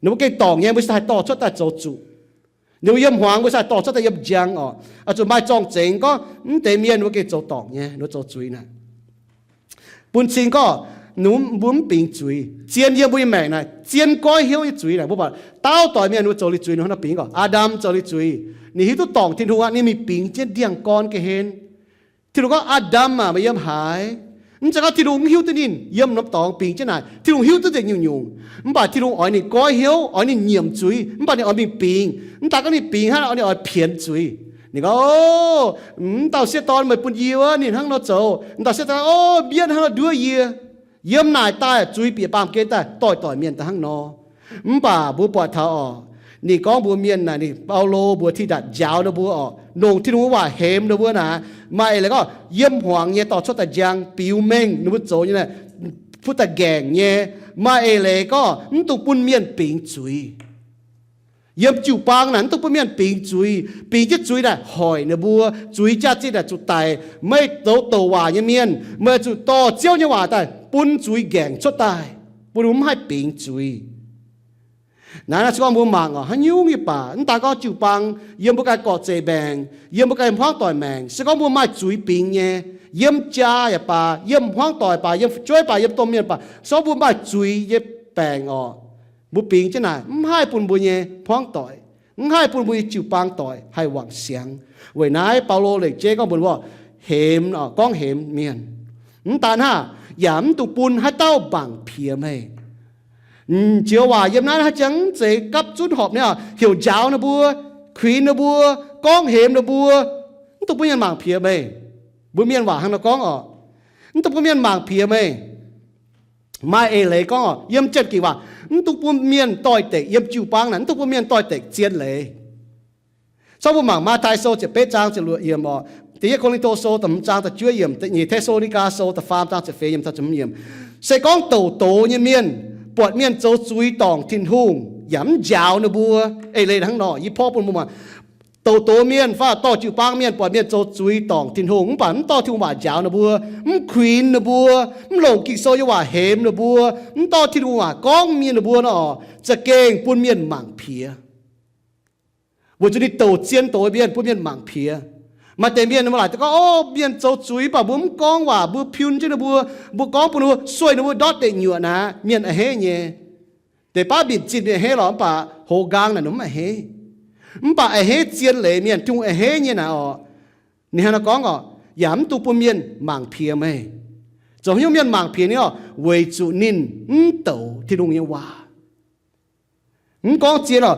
Ninh mbuo gengh dorngc nyei, mbuo se haih dorh cuotv daaih zoux zuqc. Ninh mbuo yiem hmuangx mbuo se haih dorh cuotv daaih yiem njang oc. Oix zuqc maaih zorng-zengx gorngv mv deix mienh ninh mbuo gengh zoux dorngc nyei, ninh mbuo zoux zuiz naaic. Bun cing gorngv ninh mbuo mv bingx zuiz. Zien yiem mbuo nyei maengc naaic, zien goiv hnyouv nyei zuiz naaic, mbuo buatc dauh doic mienh ninh mbuo zoux liuz zuiz, ninh hnangv nor bingx gorngv Aa^ndam zoux liuz zuiz. Ninh hiuv duqv dorngc Tin-Hungh aqv, ninh mingh bingx jienv ndiangx-gorn ga'hlen. Tin-Hungh gorngv, Aa^ndam aac, meih yiem haaix? Mv zeiz gorngv Tin-Hungh mv hiuv duqv ninh yiem norm dorngx bingx jienv naaic. Tin-Hungh hiuv duqv nzengc nyungc-nyungc. Mv baac Tin-Hungh oix ninh goiv hnyouv, oix ninh nyiemc zuiz, mv baac ninh oix mingh bingx. Mv daaih gorngv ninh bingx hnangv, oix ninh oix pienx zuiz. Ninh gorngv, O, m'dauh sieqv dorn meih bun yie wuov, ninh hnangv nor zoux. M'dauh sieqv dorn, O, mbienv hnangv nor nduov yie. Yiem naaic daaih zuiz bieqc baamh gen daaih, doic-doic mienh daaih hnangv nor. Mv baac mbuo buatc taux oc, ninh gorngv mbuox mienh naaic, ninh Baulo mbuox Tidatc njaaux ninh mbuo oc, longc Tin-Hungh waac hemx ninh mbuo naaic, maaih eix leiz gorngv yiem hmuangx nyei dorh cuotv daaih njang, biux mengh ninh mbuo zoux nyei naaic, bun daaih nqaengc nyei, maaih eix leiz gorngv mv dungx bun mienh bingx zuiz. Yiem jiu-baang naaic mv dungx bun mienh bingx zuiz. Bingx jienv zuiz naaic hoic ninh mbuo. Zuiz jaax-zinh naaic zuqc daic. Meih zoux douc waac nyei mienh, meih zuqc dorh Ziouv nyei waac daaih bun zuiz nqaengc cuotv daaih, bun ninh mbuo mv haih bingx zuiz. Naaiv se gorngv mbuo mangc oc, haaix nyungc yie baac, mv daan gorngv jiu-baang, yiem mbuo ganh gorqv-zeic maengc, yiem mbuo ganh hmuangv doic maengc, se gorngv mbuo maaih zuiz bingx nyei, yiem jaa yaac baac, yiem hmuangv doic baac, yiem fu'jueiv baac, yiem domh mienh baac, se gorngv mbuo maaih zuiz nyei baengc oc, mbuo bingx jienv naaic mv haih bun mbuo nyei hmuangv doic, mv haih bun mbuo nyei jiu-baang doic haih wangc siangx. Weic naaiv Baulo lengc jeiv gorngv mbuox mbuo, hemx, gorngv hemx mienh. Mv daan hnangv, yaac mv dungx bun haaix dauh mangc piex meih. M'njoux waac yiem naaiv haaix jangx mv zeiz gapv zunv horpc niaa, heuc njaaux ninh mbuo, kuinx ninh mbuo, gorngv hemx ninh mbuo, mv dungx bun mienh mangc piex meih. Mbuo mienh waac hnangv nor gorngv oc, mv dungx bun mienh mangc piex meih. Maaih eix leiz gorngv oc, yiem Janx-Ging waac, mv dungx bun mienh doix-dekc, yiem jiu-baang naaic, mv dungx bun mienh doix-dekc zien leiz. Zorqv mbuo mangc Matv^taai Sou ziepc betv zaang ziepc luoqc yiemc oc, Da'yietv Ko^lin^to Sou da'hmz zaang da'juov yiemc, Nyeic Te^saa^lo^ni^gaa Sou da'faam zaang ziepc feix yiemc, da'hmz yiemc. Se gorngv douc doz nyei mienh buatc mienh zoux zuiz dorngc Tin-Hungh yaac mv njaaux ninh mbuo, eix leiz hnangv nor, yie porv bun mbuo mangc. Douc doz mienh fai dorh jiu-baang mienh buatc mienh zoux zuiz dorngc Tin-Hungh mv baac mv dorh Tin-Hungh waac njaaux ninh mbuo, mv kuinx ninh mbuo, mv longc Ging-Sou nyei waac hemx ninh mbuo, mv dorh Tin-Hungh waac gorngv mienh ninh mbuo nor, za'gengh bun mienh mangc piex. Weic zuqc ninh douc zien doz mienh, bun mienh mangc piex. Maaih deix mienh mbuo laaic gorngv, o, mienh zoux zuiz mv baac mbuo mv gorngv waac, mbuo piun jienv ninh mbuo, mbuo gorngv bun ninh mbuo, sueih ninh mbuo ndortv deic nyuoqc naaic, mienh a'hneiv nyei. Deix baav mbic zinh mienh a'hneiv lorqc, mv baac hoz nqaang naaic ninh mv a'hneiv. Mv baac a'hneiv zien leiz mienh, Tin-Hungh a'hneiv nyei naaic oc. Ninh hnangv naaiv gorngv oc, yaac mv dungx bun mienh mangc piex meih. Zoux haaix nyungc mienh mangc piex ninh oc? Weic zuqc ninh mv douc Tin-Hungh nyei waac. Mv gorngv zien oc,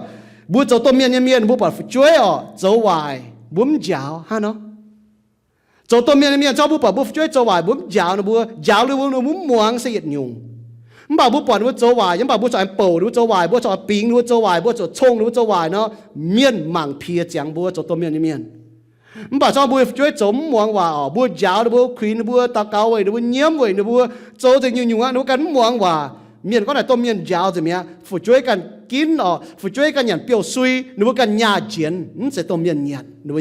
mbuo zoux domh mienh nyei mienh, mbuo buatc fu'jueiv oc zoux waaic, mbuo mv njaaux hnangv nor. Zoux domh mienh nyei mienh, zorqv mbuo buatc mbuo fu'jueiv zoux waaic, mbuo mv njaaux ninh mbuo, njaaux ninh mbuo, ninh mbuo mv muangx se yietc nyungc. Mv baac mbuo buatc ninh mbuo zoux waaic, mv baac mbuo corc aengx bouc ninh mbuo zoux waaic, mbuo corc bingx ninh mbuo zoux waaic, mbuo corc cong ninh mbuo zoux waaic nor, mienh mangc piex ziangx mbuo zoux domh mienh nyei mienh. Mv baac zorqv mbuo fu'jueiv zoux mv muangx waac oc, mbuo njaaux ninh mbuo, kuinx ninh mbuo, daux gaux weic ninh mbuo, nyiemv weic ninh mbuo, zoux nzengc nyungc-nyungc aqv, ninh mbuo ganh mv muangx waac. Mienh gorngv naaic domh mienh njaaux nzengc mi'aqv, fu'jueiv ganh ginv oc, fu'jueiv ganh nyanc biouv-sui, ninh mbuo ganh nyaah njienx, mv zeiz domh mienh nyanc, ninh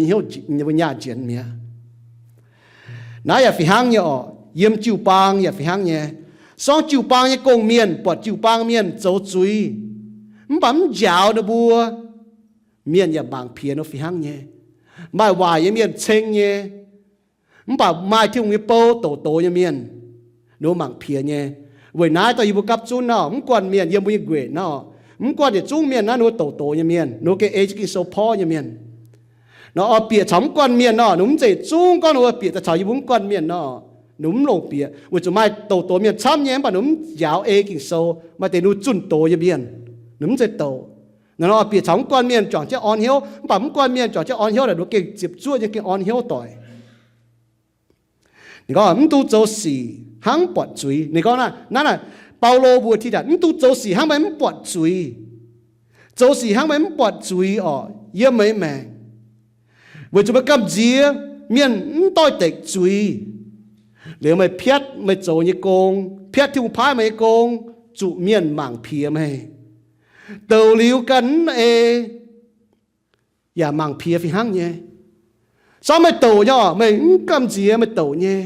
mbuo nyaah njienx mi'aqv. Naaiv yaac fih hnangv nyei oc, yiem jiu-baang yaac fih hnangv nyei. Sorng jiu-baang nyei gong-mienh buatc jiu-baang mienh zoux zuiz, mv baac mv njaaux ninh mbuo, mienh yaac mangc piex ninh fih hnangv nyei. Maaih waaic nyei mienh ceng nyei, mv baac maaih Tin-Hungh nyei bou douc doz nyei mienh, ninh mbuo mangc piex nyei. Weic naaiv dongh yie mbuo gapv zunv nor, mv guanh mienh yiem mbuo nyei nquenc nor, mv guanh yietc zungv mienh naaiv ninh mbuo douc doz nyei mienh, ninh mbuo gengh ei jienv Ging-Sou porv nyei mienh. Nor oix bieqc caux mv guanh mienh nor, ninh mv zeiz zungv gorngv ninh mbuo bieqc daaih caux yie mbuo mv guanh mienh nor, ninh mv longc bieqc, weic zuqc maaih douc doz mienh camv nyei, mv baac ninh mv njaaux ei Ging-Sou. Maaih deix ninh zunh doz nyei mienh, ninh mv zeiz douc. Naaiv nor bieqc caux mv guanh mienh juangc jienv orn hnyouv, mv baac mv guanh mienh juangc jienv orn hnyouv naaic, ninh mbuo gengh ziepc zuoqv nyei, gengh orn hnyouv doic. Ninh gorngv, mv dungx zoux sic hnangv buatc zuiz. Ninh gorngv naaiv, naaiv, naaiv, Baulo mbuox Tidatc, mv dungx zoux sic hnangv meih mv buatc zuiz. Zoux sic hnangv meih mv buatc zuiz orqc, yiem meih maengc. Weic zuqc meih gamh nziex mienh mv doix-dekc zuiz, liuz meih piatv meih zoux nyei gong, piatv Tin-Hungh paaiv meih nyei gong, zuqc mienh mangc piex meih. Douc liuz ganh mv ei, yaac mangc piex fih hnangv nyei. Sorng meih douc nyei orqc, meih mv gamh nziex meih douc nyei.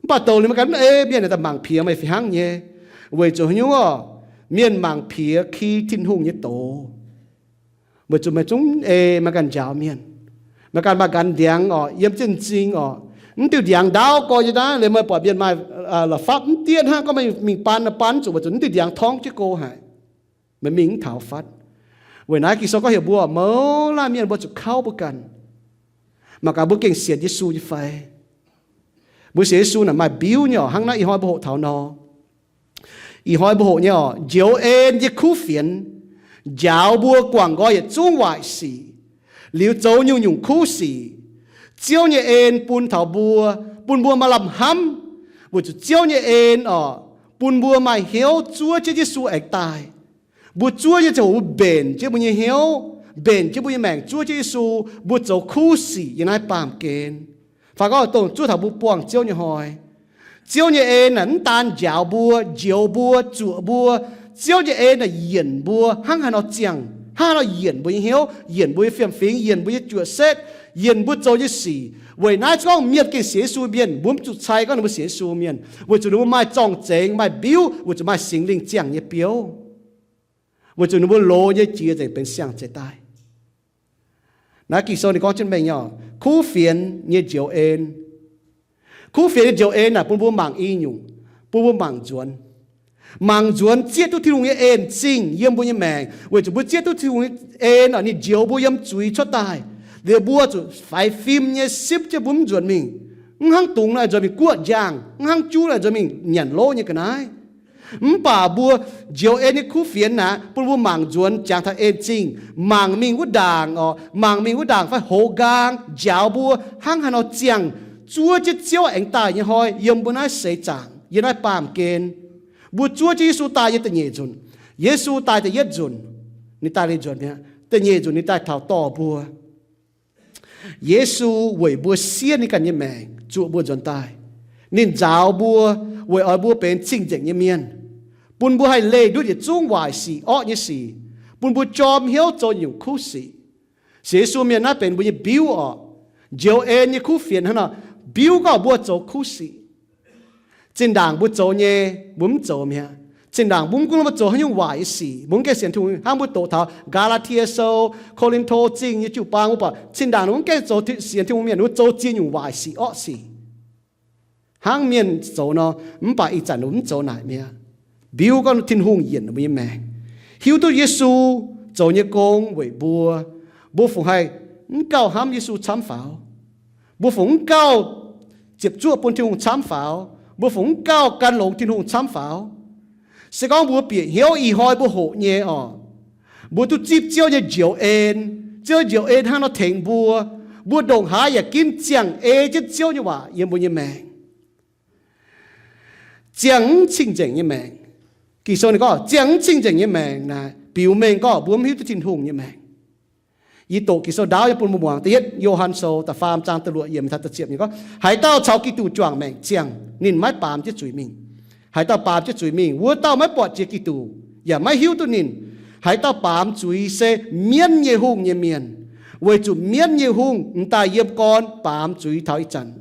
Mv baac douc liuz meih ganh mv ei, mienh yaac daaih mangc piex meih fih hnangv nyei. Weic zuqc haaix nyungc orqc? Mienh mangc piex ki Tin-Hungh nyei doz. Weic zuqc meih zungv mv ei, meih ganh njaaux mienh. Meih ganh maaih ganh ndiangx orqc, yiem jienv m'zing orqc. Mv diuh ndiangx ndaauv gorx nyei naaiv, liuz meih buatc mienh maaih la'fapv mv diev hnangv, gorngv meih mingh baan, baan zuqc, weic zuqc mv diuh ndiangx torngv jienv go haic. Meih mingh mv taux fatv. Weic naaiv Ging-Sou gorngv heuc mbuo mouz laanh mienh mbuo zuqc kauv mbuo ganh. Mangc gaax mbuo gengh sienx Yesu nyei fai? Mbuo sienx Yesu naaic maaih mbiuv nyei orqc, hnangv naaiv ih hnoi mbuo hoqc taux nor. Ih hnoi mbuo hoqc nyei orqc, njoux en nyei kuv fienx njaaux mbuo guangc nqoi yietc zungv waaic sic, liuz zoux nyungc-nyungc kuv sic. Ziouv nyei en bun taux mbuo, bun mbuo maaih lamh hnamv, weic zuqc Ziouv nyei en orqc, bun mbuo maaih hnyouv zuov jienv Yesu aengx daaih. Mbuo zuov nyei ziangh hoc mbuo mbenc jienv mbuo nyei hnyouv, mbenc jienv mbuo nyei maengc zuov jienv Yesu, mbuo zoux kuv sic yiem naaiv baamh gen. Fai gorngv dongh zuov taux mbuo buangh Ziouv nyei hnoi. Ziouv nyei en naaic mv daan njaaux mbuo, njoux mbuo, zuoqc mbuo. Ziouv nyei en naaic yienc mbuo hnangv haaix nor ziangh, hnangv nor yienc mbuo nyei hnyouv, yienc mbuo nyei fiem-fingx, yienc mbuo nyei juoqv setv, yienc mbuo zoux nyei sic. Weic naaiv se gorngv mienh gengh sienx Yesu mienh, mbuo mv zuqc cai gorngv ninh mbuo sienx Yesu mienh, weic zuqc ninh mbuo maaih zorng-zengx, maaih mbiuv, weic zuqc maaih Singx Lingh ziangh nyei biouv, weic zuqc ninh mbuo loz nyei jiex nzengc benx siang-zeix daaih. Naaiv Ging-Sou ninh gorngv jienv mengh nyei, kuv fienx nyei njoux en. Kuv fienx nyei njoux en naaic bun mbuo mangc i nyungc, bun mbuo mangc nzuonx. Mangc nzuonx zieqv duqv Tin-Hungh nyei en-zingh yiem mbuo nyei maengc, weic zuqc mbuo zieqv duqv Tin-Hungh nyei en, ninh njoux mbuo yiem zuiz cuotv daaih. Liuz mbuo zuqc faix fim nyei sipv jienv mbuo mv nzuonx mingh. Mv hnangv dungz nor nzuonx mingh guoqv njang, mv hnangv juv nor nzuonx mingh nyanc lov nyei ga'naaiv. Mv baac mbuo njoux en nyei kuv fienx naaic bun mbuo mangc nzuonx jangx taux en-zingh, mangc mingh wuov ndaangc oc, mangc mingh wuov ndaangc fai hoz nqaang njaaux mbuo hnangv haaix nor ziangh zuov jienv Ziouv aengx daaih nyei hnoi yiem mbuo naaiv seix zaangc, yiem naaiv baamh gen. Mbuo zuov jienv Yesu daaih nyei da'nyeic nzunc, Yesu daaih da'yietv nzunc, ninh daaih liuz nzunc mi'aqv, da'nyeic nzunc ninh daaih taux dorh mbuo. Yesu weic mbuo siev ninh ganh nyei maengc zuoqc mbuo nzuonx daaih. Ninh nzaaux mbuo weic oix mbuo benx cing-nzengc nyei mienh, bun mbuo haih leih ndutv yietc zungv waaic sic orqv nyei sic, bun mbuo jorm hnyouv zoux nyungc kuv sic. Sienx Yesu mienh naaiv benx mbuo nyei mbiuv orqc. Njoux en nyei kuv fienx hnangv nor, mbiuv gorngv mbuo zoux kuv sic. Zinh ndaangc mbuo zoux nyei, mbuo mv zoux mi'aqv. Zinh ndaangc mbuo mv gunv mbuo zoux haaix nyungc waaic nyei sic, mbuo mv gaengh sienx Tin-Hungh. Hnangv mbuo doqc taux Gaa^laa^tie Sou, Ko^lin^to Zingh nyei jiu-baang, mbuo buatc zinh ndaangc ninh mbuo mv gaengh zoux sienx Tin-Hungh mienh, ninh mbuo zoux ziex nyungc waaic sic orqv sic hnangv mienh zoux nor, mv baac ih zanc ninh mbuo mv zoux naaic mi'aqv. Mbiuv gorngv Tin-Hungh yienc ninh mbuo nyei maengc, hiuv duqv Yesu zoux nyei gong weic mbuo. Mbuo fungc haih mv gauh hnamv Yesu camv faaux? Mbuo fungc mv gauh ziepc zuoqv bun Tin-Hungh camv faaux? Mbuo fungc mv gauh gan longx Tin-Hungh camv faaux? Se gorngv mbuo bieqc hnyouv ih hnoi mbuo hoqc nyei orqc, mbuo duqv zipv Ziouv nyei njoux en. Ziouv njoux en hnangv nor tengx mbuo. Mbuo ndongc haaix yaac ginv ziangh ei jienv Ziouv nyei waac yiem mbuo nyei maengc. Ziangh mv cing-nzengc nyei maengc. Ging-Sou ninh gorngv ziangh mv cing-nzengc nyei maengc naaic biux mengh gorngv mbuo mv hiuv duqv Tin-Hungh nyei maengc. Yie doqc Ging-Sou ndaauv nyei bun mbuo muangx. Da'yietv Yo^han Sou da'faam zaang da'luoqc yiemc taux da'ziepc yiemc gorngv, haaix dauh caux Giduc juangc maengc ziangh, ninh maiv baamz jienv zuiz mingh. Haaix dauh baamz jienv zuiz mingh, wuov dauh maiv buatc jiex Giduc, yaac maiv hiuv duqv ninh. Haaix dauh baamz zuiz se mienv nyei hungh nyei mienh, weic zuqc mienv nyei hungh m'daaih yiem gorn baamz zuiz taux ih zanc.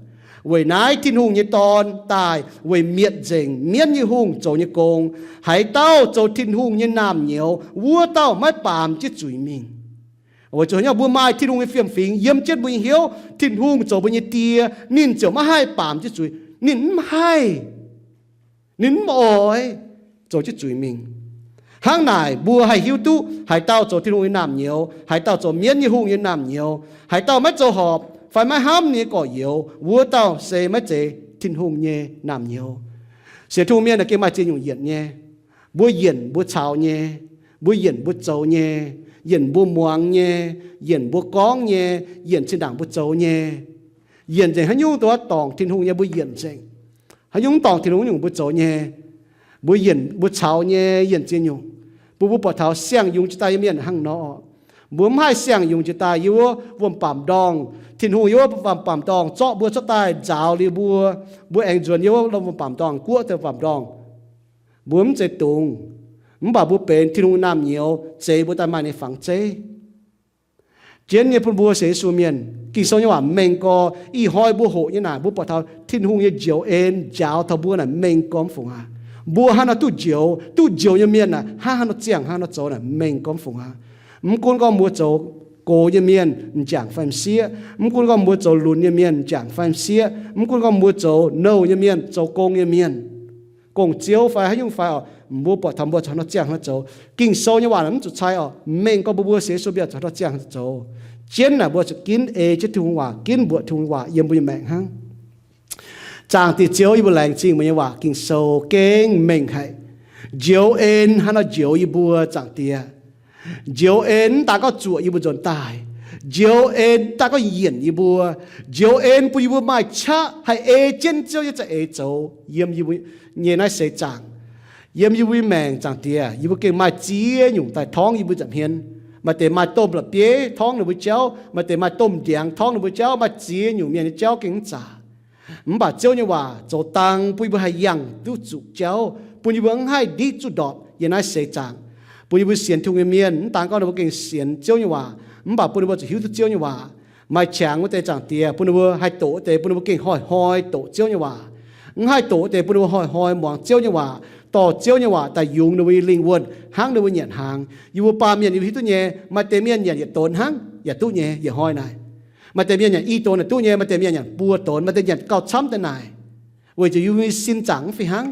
Weic naaiv Tin-Hungh nyei Dorn daaih weic mietc nzengc mienv nyei hungh zoux nyei gong. Haaix dauh zoux Tin-Hungh nyei naamh nyouz, wuov dauh maiv baamz jienv zuiz mingh. Weic zuqc haaix nyungc? Mbuo maaih Tin-Hungh nyei fiem-fingx yiem jienv mbuo nyei hnyouv. Tin-Hungh zoux mbuo nyei Die, ninh ziouc maiv haih baamz jienv zuiz. Ninh mv haih, ninh mv oix zoux jienv zuiz mingh. Hnangv naaic mbuo haih hiuv duqv haaix dauh zoux Tin-Hungh nyei naamh nyouz, haaix dauh zoux mienv nyei hungh nyei naamh nyouz. Haaix dauh maiv zoux horpc fai maiv hnamv ninh nyei gorx-youz, wuov dauh se maiv zeiz Tin-Hungh nyei naamh nyouz. Sienx Tin-Hungh mienh aah, gengh maaih ziex nyungc yienc nyei. Mbuo yienc mbuo caux nyei, mbuo yienc mbuo zoux nyei, yienc mbuo muangx nyei, yienc mbuo gorngv nyei, yienc zinh ndaangc mbuo zoux nyei. Yienc nzengc haaix nyungc duqv dorngc Tin-Hungh nyei, mbuo yienc nzengc. Haaix nyungc mv dorngc Tin-Hungh nyungc mbuo zoux nyei. Mbuo yienc mbuo caux nyei, yienc ziex nyungc. Bun mbuo buatc taux siang-yungz jiex daaih nyei mienh hnangv nor. Mbuo mv haih siang-yungz jiex daaih yiem wuov wuom-baamc ndorngh. Tin-Hungh yiem wuov wuom-baamc ndorngh zorqv mbuo cuotv daaih nzaaux liuz mbuo, mbuo aengx nzuonx yiem wuov wuom-baamc ndorngh, guoqv deix wuom-baamc ndorngh. Mbuo mv zeiz dungz, mv baac mbuo benx Tin-Hungh naamh nyouz, zeix mbuo daaih maaih ninh nyei fangx zeiv. Jienv nyei bun mbuo sienx Yesu mienh, Ging-Sou nyei waac mengh gorx. Ih hnoi mbuo hoqc nyei naaic, mbuo buatc taux Tin-Hungh nyei njoux en njaaux taux mbuo naaic mengh gorx mv fungc aqv. Mbuo hnangv nor duqv njoux, duqv njoux nyei mienh naaic hnangv haaix nor ziangh, hnangv haaix nor zoux naaic mengh gorx mv fungc aqv. Mv gunv gorngv mbuo zoux gox nyei mienh m'jangc fai m'sieqv, mv gunv gorngv mbuo zoux lunx nyei mienh m'jangc fai m'sieqv, mv gunv gorngv mbuo zoux nouh nyei mienh, zoux gong nyei mienh, gong-ziouv fai haaix nyungc fai oc, mbuo buatc taux mbuo zuqc hnangv nor ziangh hnangv zoux. Ging-Sou nyei waac naaic mv zuqc cai oc. Mengh gorx mbuo, mbuo sienx Yesu mienh zuqc hnangv nor ziangh hnangv zoux. Jienv naaic mbuo zuqc ginv ei jienv Tin-Hungh waac, ginv mbuoqc Tin-Hungh waac yiem mbuo nyei maengc hnangv. Zaangc Diex Ziouv, yie mbuo laengz zingh meih nyei waac Ging-Sou gengh mengh haic. Njoux en hnangv nor njoux yie mbuo, Zaangc Diex. Njoux en mv daan gorngv zuoqc yie mbuo nzuonx daaih. Njoux en mv daan gorngv yienc yie mbuo. Njoux en bun yie mbuo maaih qaqv haih ei jienv Ziouv nyei za'eix zoux yiem yie mbuo nyei naaiv seix zaangc. Yiem yie mbuo nyei maengc, Zaangc Diex, yie mbuo gengh maaih ziex nyungc daaih torngv yie mbuo nza'hmien. Maaih deix maaih domh la'bieiv torngv ninh mbuo jauv, maaih deix maaih domh ndiangx torngv ninh mbuo jauv, maaih ziex nyungc mienh nyei jauv gengh mv zaqc. Mv baac Ziouv nyei waac zoux dang bun yie mbuo haih yangh duqv zuqc jauv, bun yie mbuo mv haih ndiqv zuqc ndorpc yiem naaiv seix zaangc. Bun yie mbuo sienx Tin-Hungh nyei mienh, mv daan gorngv ninh mbuo gengh sienx Ziouv nyei waac, mv baac bun ninh mbuo zuqc hiuv duqv Ziouv nyei waac. Maaih qangx wuov deix zaangc diex bun ninh mbuo haih doqc wuov deix, bun ninh mbuo gengh hnoi-hnoi doqc Ziouv nyei waac. Mv haih doqc wuov deix bun ninh mbuo hnoi-hnoi muangx Ziouv nyei waac, dorh Ziouv nyei waac daaih yungz ninh mbuo nyei lingh wuonh hnangv ninh mbuo nyanc hnaangx. Yie mbuo baamh mienh yie mbuo hiuv duqv nyei, maaih deix mienh nyanc yietc donx hnangv yaac duqv nyei, yietc hnoi naaic. Maaih deix mienh nyanc i donx yaac duqv nyei, maaih deix mienh nyanc buo donx, maaih deix nyanc gauh camv deix naaic. Weic zuqc yie mbuo nyei sin zaangc mv fih hnangv.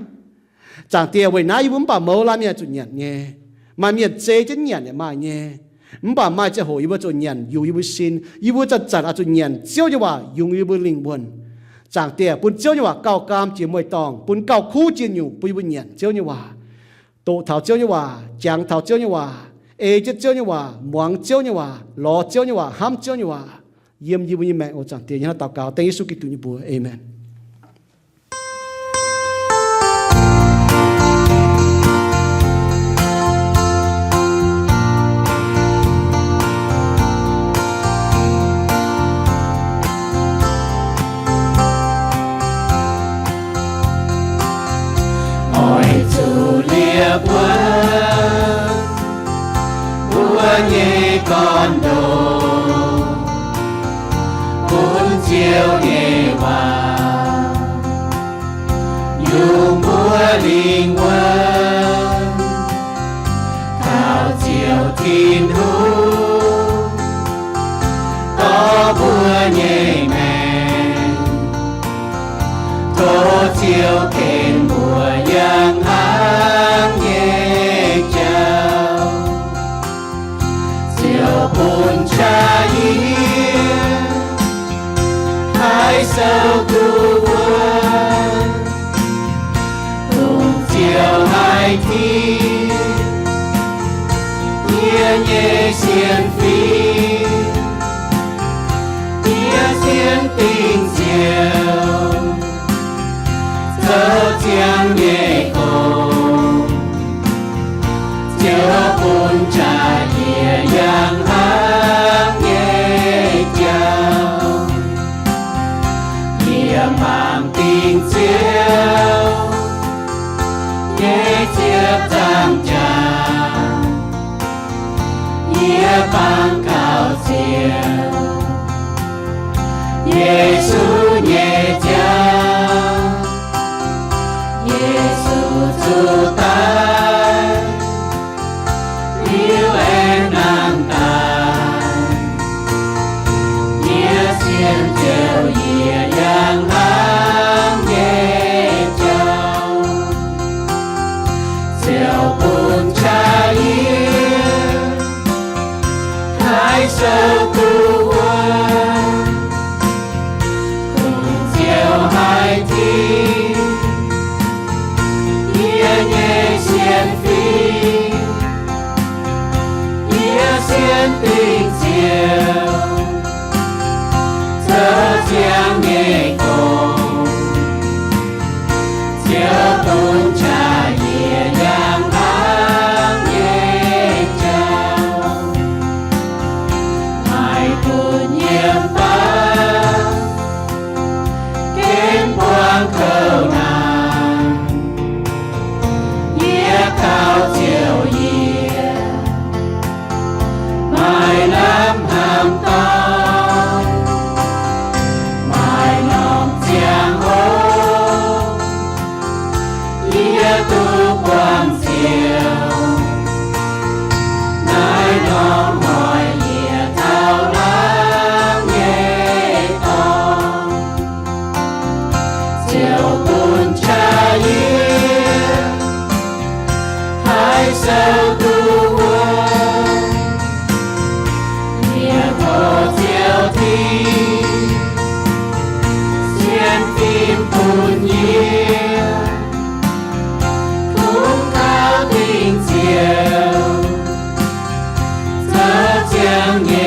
Zaangc diex, weic naaiv yie mbuo mv baac mouz laanh mienh zuqc nyanc nyei. Maaih mienh zei jienv nyanc yaac maaih nyei. Mv baac maaih ziangh hoc yie mbuo zuqc nyanc yungz yie mbuo sin. Yie mbuo zanc-zanc oix zuqc nyanc Ziouv nyei waac yungz yie mbuo lingh wuonh. Zaangc diex, bun Ziouv nyei waac gauh gaam jiex mueiz-dorngh, bun gauh kuv jiex nyungc bun yie mbuo nyanc Ziouv nyei waac, doqc taux Ziouv nyei waac, jangx taux Ziouv nyei waac, ei jienv Ziouv nyei waac, muangx Ziouv nyei waac, lorz Ziouv nyei waac, hnamv Ziouv nyei waac yiem yie mbuo nyei maengc. O Zaangc Diex, yie hnangv naaiv daux gaux dengv Yesu Giduc nyei mbuox. Aamen. Oix zuqc liepc wuov mbuo nyei gorn-ndoqv bun Ziouv nyei waac yungz mbuo lingh wuonh. Taux Ziouv Tin-Hungh dorh mbuo nyei maengc, tov Ziouv tengx mbuo yangh hnaangx nyei jauv. Ziouv bun qaqv yie haih sou duqv wuov, dongh Ziouv haiz tin, yie nyei sienx fim, yie sienx dingc Ziouv, zoux ziangx nyei gong. Ziouv bun jaax yie yangh hnaangx nyei jauv. Yie mangc dingc Ziouv nyei ziepc nzaangc jaax, yie bangc gauh Ziouv, Yesu nyei jauv. Yesu zuqc daic, liuz aengx nangh daaih. Yie sienx Ziouv yie yangh hnaangx nyei jauv. Ziouv bun qaqv yie haih sou duqv wuov, dongh Ziouv haiz tin, yie nyei sienx fim, yie sienx dingc Ziouv, zoux ziangx nyei gong. Ziouv bun jaax yie yangh hnaangx nyei jauv, maiv gunv yiem baav, gengh buangh kouv naanc. Yie kaux Ziouv yie maaih lamh hnamv dorngx, maaih norm ziangh hoc yie duqv buangh Ziouv. Naaiv norm hnoi yie taux lamh nyei dorngx, Ziouv bun qaqv yie haih sou duqv wuov. Yie tov Ziouv Tin, sienx fim bun yie, kungx kaux dingc Ziouv, zoux ziangx nyei